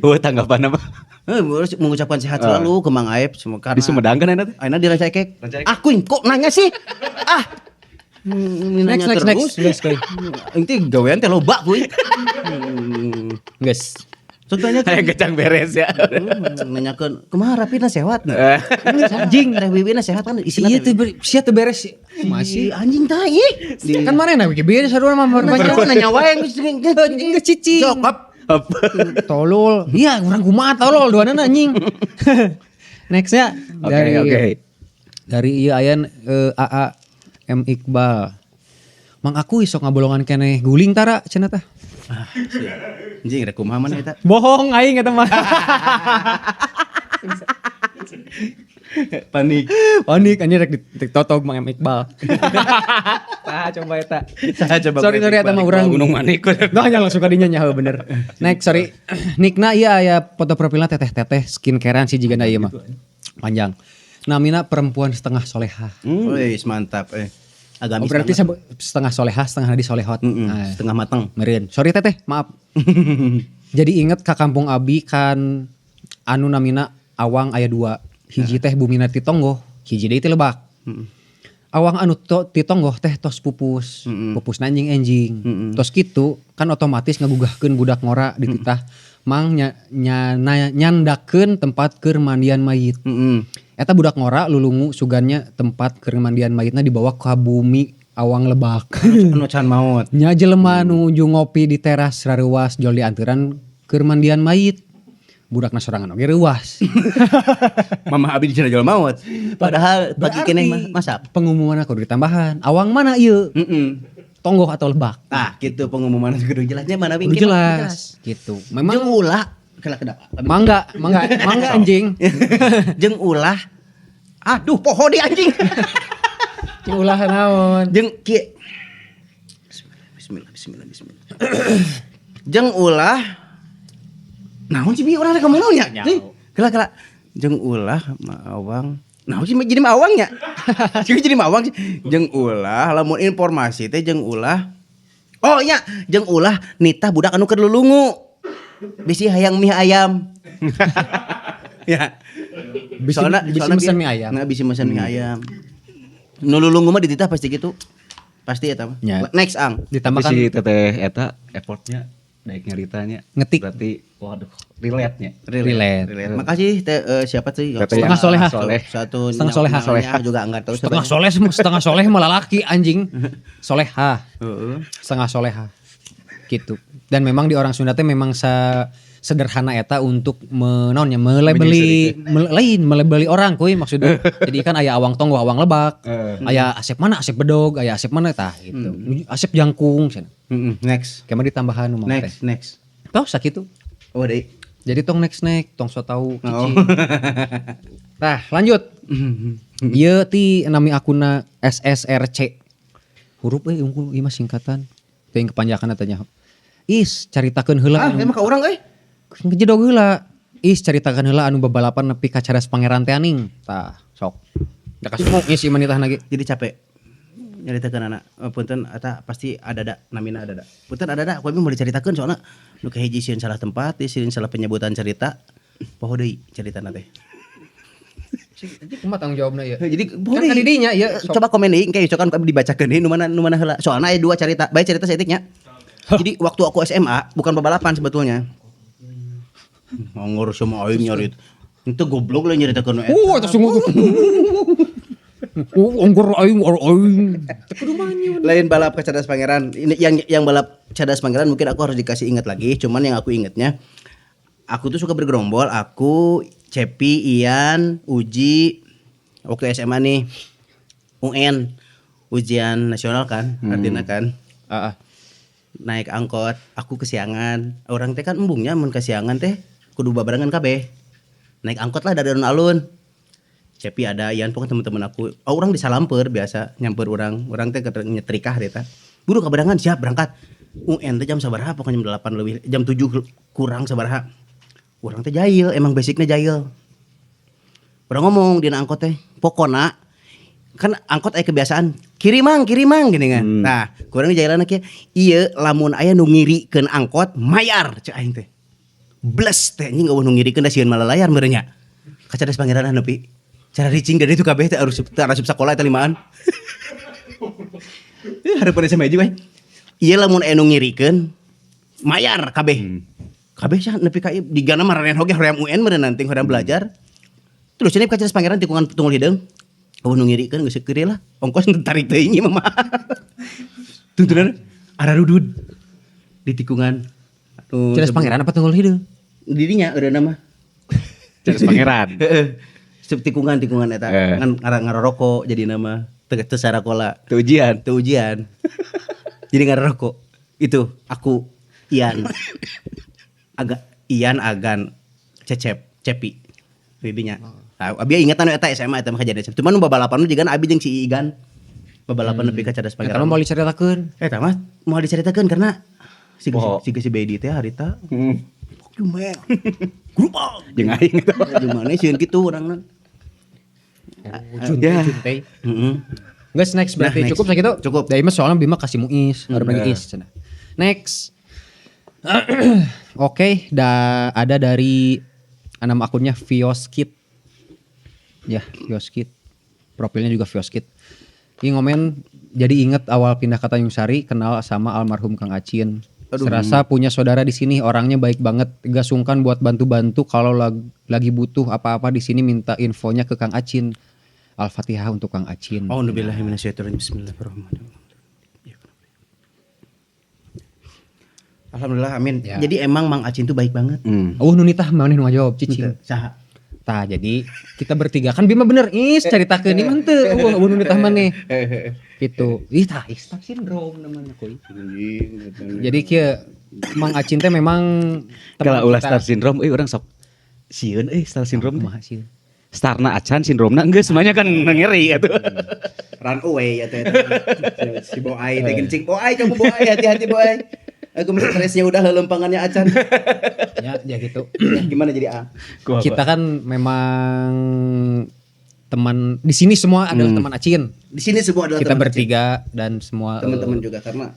Oh, tanggapan apa? Harus mengucapkan sehat selalu ke Mang Aep semoga Di Sumedang kan enak teh? Aina di Rancaekek. Rancaekek. Ah, kuing kok nanya sih? Ah. Next Nanya next terus. next. Geus kuy. Ente gawean teh loba kuy. Geus. Contohnya Kayak kecang beres ya. Nanyakeun kumaha rapina sehat nah. Anjing. Teh Wiwina sehat kan isina Iya teh. teh sia teu beres. Masih. Si anjing tah ih. Kan mana na beres sarua mah Nanya banyak. nanya wae geus Geus cicing. Sok pap. Tolol. Iya, urang kumaha tolol duanana anjing. Nextnya Oke, dari oke. dari ieu aya AA M Iqbal. Mang aku sok ngabolongan keneh guling tara cenah tah. Ah, sia. Anjing rek kumaha mana eta? Bohong aing eta mah. Panik. Panik anjing rek ditotog Mang M Iqbal. Tah coba eta. Tah, coba Sorry sorry eta mah urang. Gunung Manik. Nah, nya langsung kadinya nyaho bener. Next, sorry. Nikna ieu aya foto profilna teteh-teteh skincarean sih jigana ieu mah. Panjang. Namina perempuan setengah solehah. Wih, mantap eh. Oh, Agamis berarti banget. setengah solehah, setengah di solehot. Mm-mm, Nah, setengah mateng. meureun. Sorry teteh, maaf. Jadi inget ka kampung Abi kan anu namina Awang aya dua. Hiji teh bumina ti Tonggoh, hiji deui ti Lebak. Awang anu ti Tonggoh teh tos pupus. Pupus anjing enjing. Tos kitu kan otomatis ngagugahkeun budak ngora dititah mang nyandakeun tempat keur mandian mayit. Eta budak ngora lulungu sugannya tempat keur mandian mayitna dibawa ka bumi Awang Lebak. Anu can maot. Nya jelema nuju ngopi di teras rareuwas jol dianturan keur mandian mayit. Budakna sorangan oge reuwas. Mama abi di jual maot. Padahal pagi keneh mah masak. Pengumuman kudu ditambahan. Awang mana ieu? Heeh. Tonggoh atau Lebak? Nah, gitu pengumuman kudu jelasnya mana Kudu jelas gitu. Memang Jeung ulah kela kedap. mangga, mangga, mangga anjing. Jeung ulah. Aduh, poho di anjing. Jeung ulah naon? Jeung kieu. Bismillah, bismillah, bismillah. Jeung ulah. Naon sih bi urang rek ngomong naon nya? Kela kela. Jeung ulah ma awang. Naon sih jadi ma awang nya? Jadi ma awang sih. Jeung ulah lamun informasi teh jeung ulah. Oh iya, jeung ulah nitah budak anu keur lulungu. Bisi hayang mie ayam. Ya. Bisi, bisi mesen mie ayam. Nah, bisi mesen mie ayam. Nu lulungu mah dititah pasti gitu. Pasti eta mah. Ya. Next ang. Tapi Ditambah kan si teteh eta effortnya naik nyaritanya. Ngetik. Berarti waduh, relate-nya. Relate. Relate. Makasih teh siapa sih? Teteh Setengah yang solehah. soleh. Satu Setengah solehah. solehah juga enggak tahu setengah soleh setengah soleh malah laki anjing. Solehah. Setengah soleha. Gitu. Dan memang di orang Sunda teh memang sederhana eta untuk menonnya melebeli melebeli orang kuy maksudnya. Jadi kan aya awang tonggoh, awang lebak, aya asep mana asep bedog, aya asep mana tah gitu. Asep jangkung cenah. Next. Kemana ditambahan nu mah teh. Next, next. Toh sakitu. Oh, deui. Jadi tong next next, tong so tau Oh. cicing. Tah, lanjut. Ieu ti nami akunna SSRC. Huruf euy unggul ieu mah singkatan. Teuing kepanjangan tanya. Is caritakeun heula Ah, anu emang ka urang euy. Ngejedog heula. Is caritakeun heula anu babalapan nepi ka Cadas Pangeran teh aning. Tah, sok. Da kasih ngis ieu manitah lagi. Jadi capek. Nyaritakeun anak, punten eta pasti ada da namina ada da. Punten ada da, aku mau diceritakeun soalna nu kahiji sieun salah tempat, sieun salah penyebutan cerita. Poho deui caritana teh. Anjing kumaha tanggung jawabna ieu? Jadi Kan ka didinya ieu sok. Coba komen deui engke cokan kami dibacakeun deui nu mana heula. Soalna aya dua cerita, bae cerita saeutik nya. Jadi waktu aku SMA bukan balapan sebetulnya. Ngurus sama aing nyarit. Itu goblok lah nyaritakeun nu eta. Eta sungguh. Ongkor aing, aing. Kudu manyun. Lain balap ke Cadas Pangeran. Ini yang balap Cadas Pangeran mungkin aku harus dikasih ingat lagi. Cuman yang aku ingatnya, aku tuh suka bergerombol. Aku, Cepi, Ian, Uji, waktu SMA nih, UN, ujian nasional kan, artinya kan. Heeh. Naik angkot, aku kesiangan. Orang teh kan embungnya mun kesiangan teh kudu babarengan kabeh. Naik angkot lah dari alun-alun. Cepi ada, Ian, pokoknya teman-teman aku. Oh, urang disalamper biasa, nyamper urang. Urang teh nyetrikah deh ta. Buru kaberangan, siap berangkat. UN teh jam sabaraha, pokoknya jam 8 lebih, jam 7 kurang sabaraha. Urang teh jahil, emang basicnya jahil. Urang ngomong di angkot teh, pokona kan angkot aya kebiasaan kiri mang, kiri mang gini kan. Nah, kurang jalan kieu, ieu lamun aya nu ngirikeun angkot mayar cek aing teh. Bles teh anjing euweuh nu ngirikeun, da sieun malalayar meureun nya. Ka Cadas Pangeran nepi. Cara ricing dari itu kabeh teh harus teu asup sakola eta limaan. Eh, harapan SMA hiji we. Ieu lamun aya nu ngirikeun mayar kabeh. Kabeh sah nepi ka ieu digana maranen oge hoream UN meureun nanti hoream belajar. Terus ini ka Cadas Pangeran tikungan Tunggul Hideung. Euweuh nu ngirikeun, geus kiri lah. Ongkos tarik teuing ieu mah. Tuntunan ararudud di tikungan. Anu, Cadas Pangeran apa Tunggul Hideung? Dirinya eureunna mah. Cadas Pangeran. Heeh. Sep tikungan-tikungan eta ngan ngaroroko jadi nama teu teu sarakola. Teu ujian. Teu ujian. Jadi ngaroroko. Itu aku, Ian. Agak Ian, Agan, Cecep, Cepi. Didinya. Nah, abi ingat anu eta SMA eta mah kejadian. Cuman nu babalapan juga abi jeung si Igan. Babalapan nepi ka Cadas Eta Pangeran. mah mau diceritakeun. Eta mah mau diceritakeun karena si Poho. si si Bedi teh harita. Fuck you, man. Grup. Jeung aing eta. Jeung mana sieun kitu urangna. Junte, Ya. junte. Heeh. Geus, next berarti Nah, next. cukup sakitu. Cukup. Da ieu mah soalnya Bima kasih Muis, hareup lagi is cenah. Next. Oke, da ada dari nama akunnya Vioskit. Ya, Vioskit. Profilnya juga Vioskit. Ini ngomen, jadi inget awal pindah ke Tanjung Sari kenal sama almarhum Kang Acin. Serasa punya saudara di sini, orangnya baik banget, gak sungkan buat bantu-bantu kalau lagi butuh apa-apa di sini minta infonya ke Kang Acin. Al-Fatihah untuk Kang Acin. A'udzubillahi minasyaitonir rajim. Bismillahirrahmanirrahim. Alhamdulillah, amin. Ya. Jadi emang Mang Acin tuh baik banget. Oh, nu nitah maneh nu ngajawab cicing. Saha? Tah, jadi kita bertiga kan Bima bener is caritakeun ieu mah teu euweuh euweuh nu nitah maneh. Gitu. Ih tah, star syndrome namanya kuy. Jadi kieu Mang Acin teh memang teman Kalau ulah kita. star syndrome euy, urang sok sieun euy star syndrome teh. Kumaha sieun? Starna acan sindromna geus semuanya kan ngeri atuh. Run away ya teh. Si Boai teh kencing. Boai kamu, Boai, hati-hati Boai. Aku masih stresnya udah lelempangannya acan. Ya, ya gitu. Ya, gimana jadi A? Kita kan memang teman di sini semua adalah teman Acin. Di sini semua adalah Kita teman bertiga dan semua Acin. Teman-teman juga karena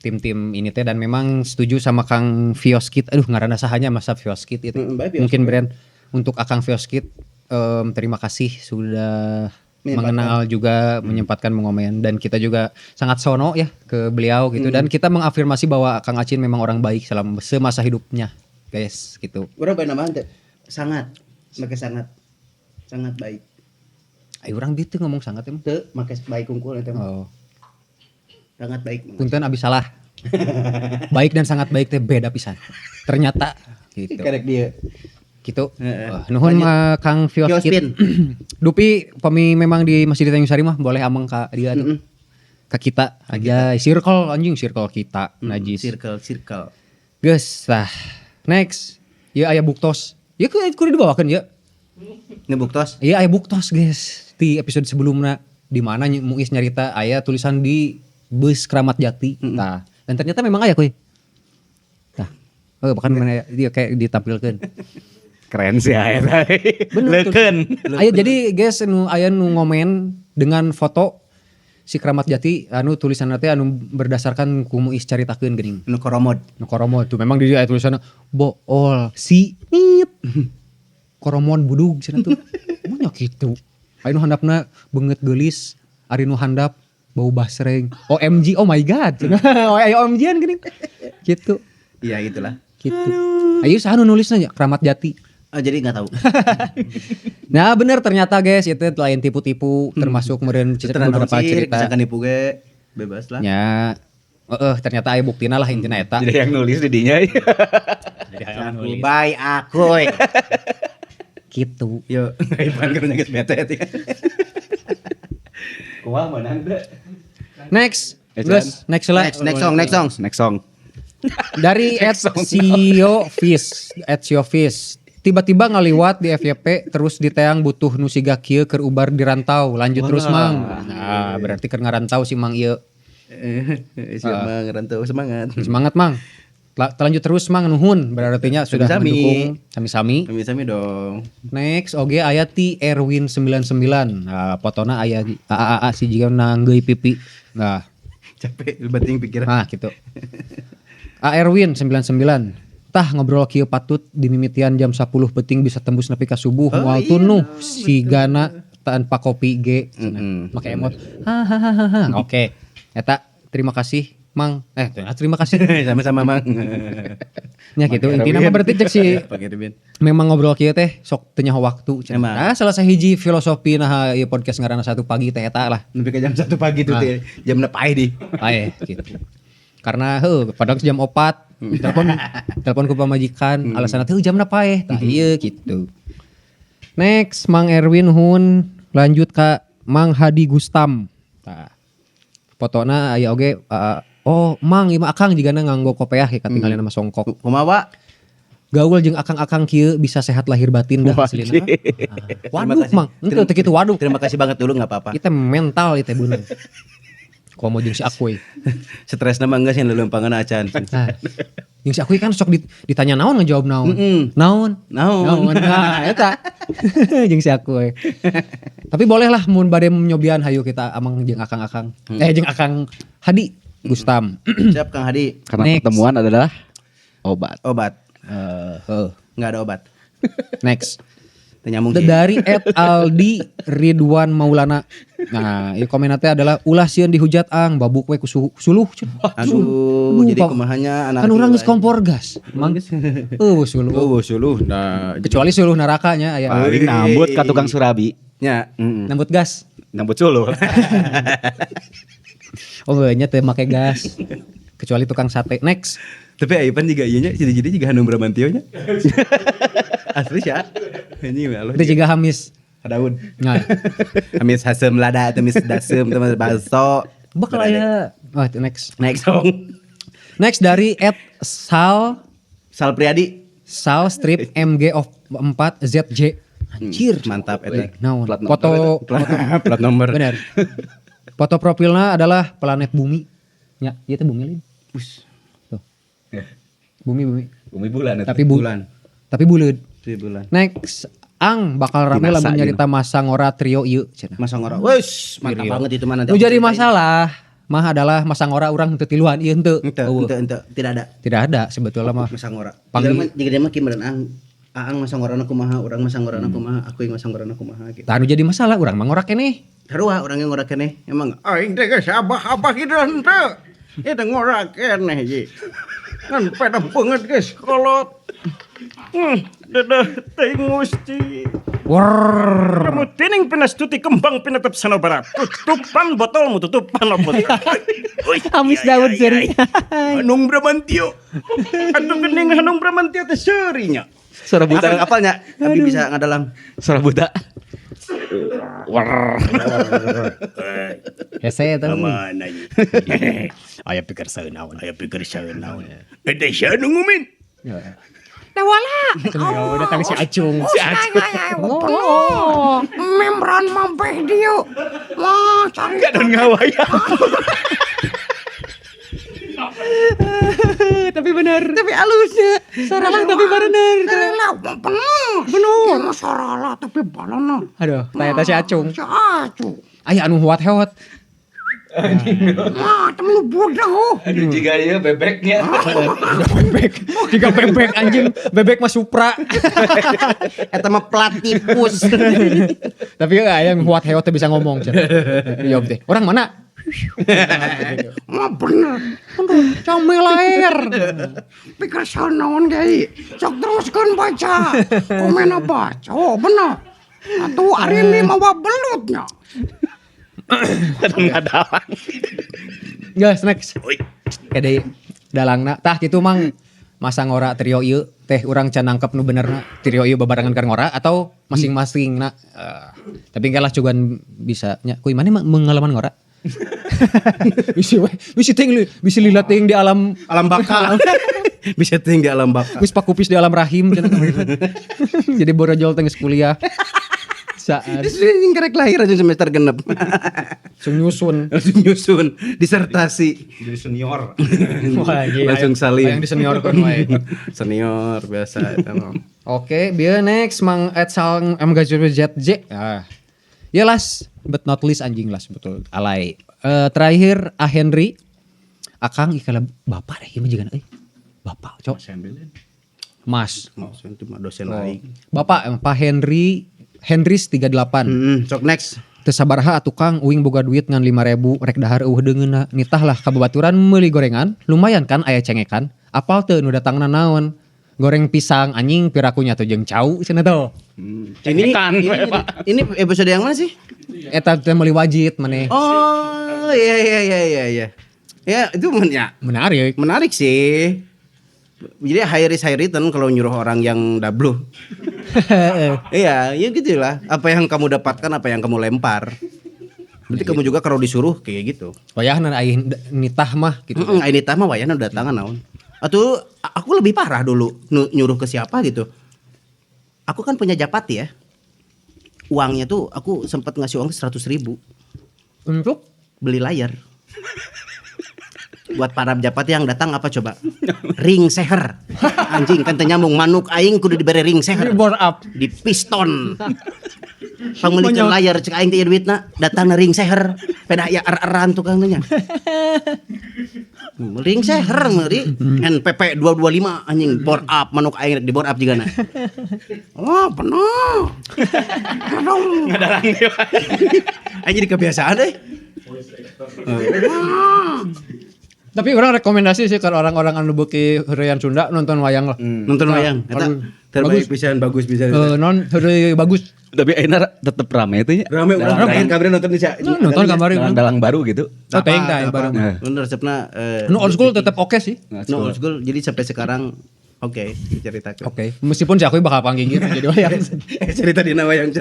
tim-tim ini teh dan memang setuju sama Kang Vioskit. Aduh, ngaranna sahanya masa Vioskit itu. Baik, Vioskit. Mungkin brand untuk Akang Vioskit, terima kasih sudah Menyempatkan. mengenal juga menyempatkan mengomen dan kita juga sangat sono ya ke beliau gitu dan kita mengafirmasi bahwa Kang Acin memang orang baik selama semasa hidupnya, guys, gitu. Urang bae nambahan teh. Sangat. Make sangat. Sangat baik. Ayo orang gitu ngomong sangat emang. Teu make baik kungkul eta mah. Oh. Sangat baik. Punten abi salah. Baik dan sangat baik teh beda pisan. Ternyata gitu. Karek dia. Gitu. Heeh. Wah, nuhun Kang Vioskit. Viospin. Dupi pami memang di masih di Tanjung Sari mah boleh ameng ka dia tuh. Ke kita aja circle anjing circle kita najis. Circle, circle. Geus tah. Next. Ya aya buktos. Ya kudu dibawakeun ya. Ini buktos. Iya aya buktos guys di episode sebelumnya di mana Muis nyarita aya tulisan di bus Kramat Jati. Tah. Dan ternyata memang aya kuy. Tah. Oh, bahkan mana dia kayak ditampilkan. Keren sih ya eta. Bener tuh. Leukeun. Aya jadi guys nu aya nu ngomen dengan foto si Kramat Jati anu tulisan teh anu berdasarkan ku Muis caritakeun geuning. Nu koromod. Nu koromod tuh memang di dia aya tulisanna bool si nit. Koromon budug cenah tuh. Mun kitu. Aya nu handapna beungeut geulis, ari nu handap bau basreng. OMG, oh my god. Cenah. Oh, aya OMG-an geuning. Gitu. Iya gitulah. Gitu. Ayo saha nu nulisna nya Kramat Jati. Oh, jadi nggak tahu. Nah bener ternyata guys itu lain tipu-tipu termasuk meureun cerita Tenang beberapa sih, cerita. misalkan nipu ge bebas lah. Ya, ternyata aya buktina lah intina eta. Jadi yang nulis didinya. Jadi aya Aku bye aku. Gitu. Yo, Ivan kan geus bete teh. Kumaha meunang teh? Next. Eh, Geus, next lah. Next, next song, next song. Next song. Dari @siofis, @siofis. Tiba-tiba ngaliwat di FYP terus diteang butuh nu siga kieu keur ubar di rantau. Lanjut terus, Mang. Nah, berarti keur ngarantau si Mang ieu. Siap, Mang, rantau semangat. Semangat, Mang. Lanjut terus, Mang, nuhun. Berartinya sudah Sami-sami. mendukung sami-sami. Sami-sami dong. Next oge aya ti Erwin 99. Nah, fotona aya AAA si jiga nanggeui pipi. Nah, Capek bating pikiran. Nah gitu. A Erwin 99. Tah ngobrol kieu patut dimimitian jam 10 peuting bisa tembus nepi ka subuh Oh, moal iya, tunuh sigana tanpa kopi ge cenah. Make emot. Hahaha. Oke. Eta terima kasih, Mang. Terima kasih. Sama-sama, Mang. Nya gitu intina mah berarti cek si Pak Erwin. Memang ngobrol kieu teh sok teu nyaho waktu cenah. Emang. Nah, salah sahiji filosofi nah ieu podcast ngaranna Satu Pagi teh eta lah. Nepi ka jam 1 pagi tuh teh. Jam paeh di. Paeh gitu. Karena heuh padahal jam 4 telepon telepon ku pamajikan alasanna teh jamna paeh tah ieu gitu. Next, Mang Erwin Hun, lanjut ka Mang Hadi Gustam. Tah. Fotona aya oge oh Mang ieu mah akang jigana nganggo kopeah ya katinggalina mah songkok. Kumaha, Wak? Gaul jeung akang-akang kieu bisa sehat lahir batin dah aslina. Ah, waduh kasih. Mang, henteu teu kitu waduh. Terima kasih banget dulu enggak apa-apa. Kita mental ieu teh beunang. Komo jeung si Akuy. Stresna mah enggak sih lelempangan acan. Nah, jeung si Akuy kan sok ditanya naon ngejawab naon. Naon? Naon. Naon. Nah, eta. Jeung si Akuy. Tapi bolehlah mun bade nyobian hayu kita amang jeung akang-akang. Jeung akang Hadi Gustam. Siap, Kang Hadi. Karena Next. pertemuan adalah obat. Obat. Heuh. Enggak ada obat. Next. Teu nyambung sih. Dari @Aldi Ridwan Maulana. Nah, ieu komenna teh adalah ulah sieun dihujat ang babuk we ku suluh. Aduh, jadi Pak. kumahanya anak Kan urang geus kompor gas. Mang. Eueuh suluh. Oh, suluh. Nah, Kecuali suluh nerakanya aya. Paling nambut ka tukang surabi. nya. Nambut gas. Nambut suluh. Oh, nya teh make gas. Kecuali tukang sate. Next. Tapi Aipan juga iya nya, jadi juga Hanung Bramantio nya. Asli sih. Ini Allah. Itu juga Hamis. Daun. Nah, Hamis hasem lada, hamis dasem, teman bakso. Bakal aya. Oh, itu next. Next song. Next dari @sal Sal Priadi. sal strip MG of 4 ZJ. Anjir. Mantap eta. Naon? Plat nomor Foto Plat nomor. Benar. Foto profilnya adalah planet bumi. Ya, ieu teh bumi lain. Us. Tuh. Bumi bumi. Bumi bulan eta. Tapi Bulan. Tapi buleud. Di bulan. Next, Ang bakal rame Dinasa lamun nyarita masa ngora trio ieu cenah. Masa ngora. Wes, mantap Trio. banget itu mah nanti. Nu aku jadi ceritain. masalah mah adalah masa ngora urang teu tiluan ieu henteu. Ente, Eueuh. ente, ente, tidak ada. Tidak ada sebetulnya mah. Masa ngora. Panggil- Jika dia mah kieu ang Aang masa ngorana kumaha, urang masa ngorana kumaha, aku yang masa ngorana kumaha gitu. Tah nu jadi masalah urang mah ngora keneh. Sarua urang yang ngora keneh. Emang aing teh geus abah-abah kitu henteu. Eta ngora keneh ye. Ngan peda banget geus kolot. Dadah teh ngusti. Wrrr. Kamu tining pinastuti kembang pinatap sanobara. Tutupan botolmu, tutupan botol. Hamis Daud seri. Hanung Bramantio. Atuh geuning Hanung Bramantio teh seurinya. Suara buta. Akang apalnya, tapi bisa ngadalang. Suara buta. Hese eta. Mana ieu? Aya pikir saeunaon. Aya pikir saeunaon. Eta sia nu ngumin. Dawala. Oh, datang si Acung. Si Acung. Oh. Membran mampeh dia. Wah, cari Kadon ngawayang. Tapi benar. Tapi halusnya. Salah tapi benar. Sarala penuh. Penuh. Emang sarala tapi balona. Aduh, tanya si Acung. Si Acung. Aya anu huat-hewat. Wah, temen lu bodoh. Aduh jika ieu bebeknya. Bebek. Jika bebek anjing, bebek mah Supra. Eta mah platipus. Tapi aya yang huat hewat teh bisa ngomong cenah. Jawab teh. Orang mana? Wah, bener. Aduh, camel air. Pikir naon deui. Sok teruskeun baca. Komen baca. Oh, bener. Atuh ari ini mawa belutnya. Kadon ngadalang. Guys, next. Oi. Kade dalangna. Tah kitu Mang masa ngora trio ieu teh urang can nangkep nu benerna trio ieu babarengan keur ngora atau masing-masing na. Tapi enggak lah cugan bisa nya kuy mana mengalaman ngora. Bisi we, bisi ting bisi lila ting di alam Alam baka. Bisa tinggi alam baka. Geus pakupis di alam rahim cenah. Jadi borojol teh geus kuliah. Saat Terus ini karek lahir aja semester genep. langsung nyusun. Langsung nyusun disertasi. Jadi senior. Wah, iya, Langsung salim. Yang diseniorkeun wae. Senior biasa eta mah. Oke, bieu next Mang Ed Sang MGZJ. Ah. Ya last but not least anjing last betul. Alay. Terakhir A Henry. Akang ikala bapak deh ieu mah jigana euy. Bapak, cok. Mas. Maksudnya itu mah dosen aing. Bapak Pak Henry Henrys 38. Sok next. Teu sabaraha atuh Kang uing boga duit ngan 5000 rek dahar euweuh deungeunna. Nitah lah ka babaturan meuli gorengan, lumayan kan aya cengekan. Apal teu nu datangna naon? Goreng pisang anjing pirakunya tuh jeung cau cenah tuh. Ini episode yang mana sih? Eta teh meuli wajit maneh. Oh, iya iya iya iya iya. Ya, itu ya, Menarik. menarik sih. Jadi high risk high return kalau nyuruh orang yang dabluh. Iya, ya gitu lah. Apa yang kamu dapatkan, apa yang kamu lempar. Berarti kamu juga kalau disuruh kayak gitu. Wayahna aing nitah mah gitu. Heeh, ini tah mah wayahna udah datangan naon. Atau aku lebih parah dulu nyuruh ke siapa gitu. Aku kan punya japati ya. Uangnya tuh aku sempat ngasih uang 100.000 Untuk beli layar. Buat para japati yang datang apa coba? Ring seher. Anjing kan teu nyambung manuk aing kudu dibere ring seher. Bore up. Di piston. Pangmeulikeun layar cek aing teh ieu duitna, datang ring seher. Pedah ya ar-aran tukang teh nya. Ring seher meuri NPP 225 anjing bore up manuk aing rek di bore up jigana. Wah, benar. Ngadarang dia. Aing jadi kebiasaan deh. Tapi urang rekomendasi sih kalau orang-orang anu beuki heureuyan Sunda nonton wayang lah. Nonton wayang eta Aduh, terbaik bagus. pisan, bagus pisan. Non heureuy bagus. Tapi enak tetep rame itu nya. Rame urang terakhir kamari nonton di Nonton kamari. Dalang, dalang baru gitu. Oh, teuing tah baru. Bener resepna Nu old school tetap oke sih. Nu old school jadi sampai sekarang oke diceritakan. Oke, meskipun si aku bakal panggil jadi wayang. Cerita dina wayang.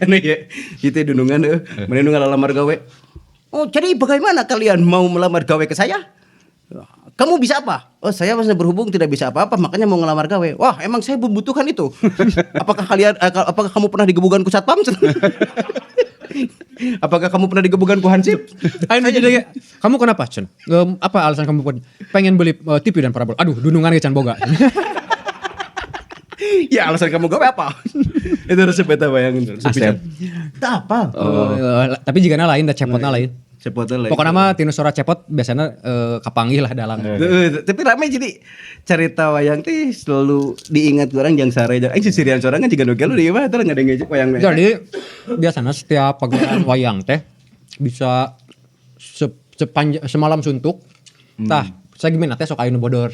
Anu ya, itu dunungan euy, mana nu ngalamar gawe. Oh, jadi bagaimana kalian mau melamar gawe ke saya? Kamu bisa apa? Oh, saya masih berhubung tidak bisa apa-apa, makanya mau ngelamar gawe. Wah, emang saya membutuhkan itu. Apakah kalian apakah kamu pernah digebukan ku satpam? Apakah kamu pernah digebukan ku hansip? Ayo jadi kamu kenapa, Cen? Apa alasan kamu pengen beli TV dan parabol? Aduh, dunungan ge can boga. Ya alasan kamu gawe apa? Itu resep eta bayangin. Asep. Tak apa. Oh. Tapi jigana lain, da cepotna lain. Cepotna lain. Pokoknya mah tinu suara cepot biasanya kapanggih lah dalang. Tapi rame jadi cerita wayang teh selalu diingat orang jang sare jang. Aing sisirian sorangan jiga nu gelo di imah eta ngadenge wayang. Jadi biasanya setiap pagelaran wayang teh bisa sepanjang semalam suntuk. Tah, segmen teh sok aya nu bodor.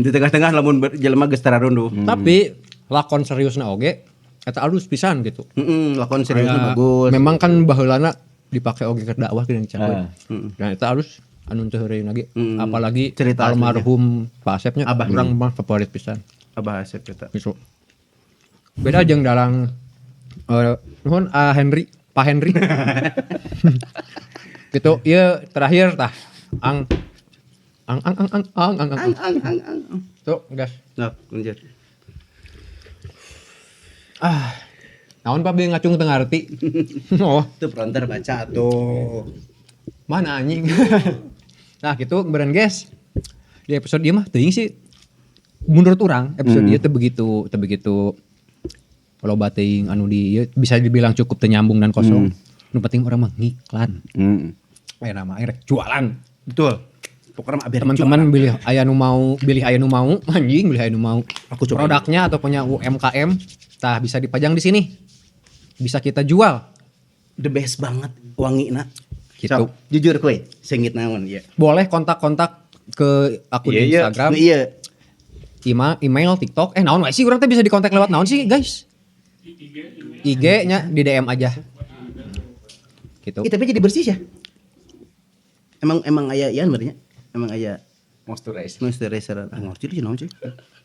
Di tengah-tengah lamun jelema geus tararunduh. Tapi lakon seriusna oge eta alus pisan gitu. Lakon seriusna bagus. Memang kan baheulana dipake oge keur dakwah geuning cakeun. Dan eta alus anu teu heureun lagi. Apalagi Cerita almarhum Pak Asepnya Abah. urang mah favorit pisan. Abah Asep eta. Gitu. Beda jeung dalang nuhun Henry, Pak Henry. Gitu, ieu terakhir tah. Ang ang ang ang ang ang ang ang. Ang ang ang. Tuh, gas. Nah, lanjut. Ah. Naon Pak Bi ngacung teu ngarti. Oh, Itu pronter baca tuh. mana anjing. Nah, gitu kemarin guys. Di episode ieu mah teuing sih menurut orang episode ieu teu begitu loba teuing anu di ieu bisa dibilang cukup teu nyambung dan kosong. Nu penting orang mah ngiklan. Aya nama aing rek jualan. Betul. Pokoknya mah abir Teman-teman bilih aya nu mau, bilih aya nu mau, anjing bilih aya nu mau. Aku coba. Produknya atau punya UMKM tah bisa dipajang di sini. Bisa kita jual. The best banget wangi na. Gitu. Sok, jujur kowe, sengit naon ya. Boleh kontak-kontak ke akun Iya, iya. Instagram, Iya. email, TikTok. Naon wae sih urang teh bisa dikontak lewat naon sih, guys? IG-nya di DM aja. Gitu. Ih, tapi jadi bersih ya. Emang emang aya ian berarti nya? Emang aya Moisturizer. moisturizer. Ah, ngerti lu naon sih.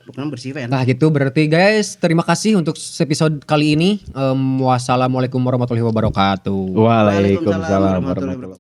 Pokoknya bersih kan. Nah gitu berarti guys, terima kasih untuk episode kali ini. Wassalamualaikum warahmatullahi wabarakatuh. Waalaikumsalam warahmatullahi wabarakatuh.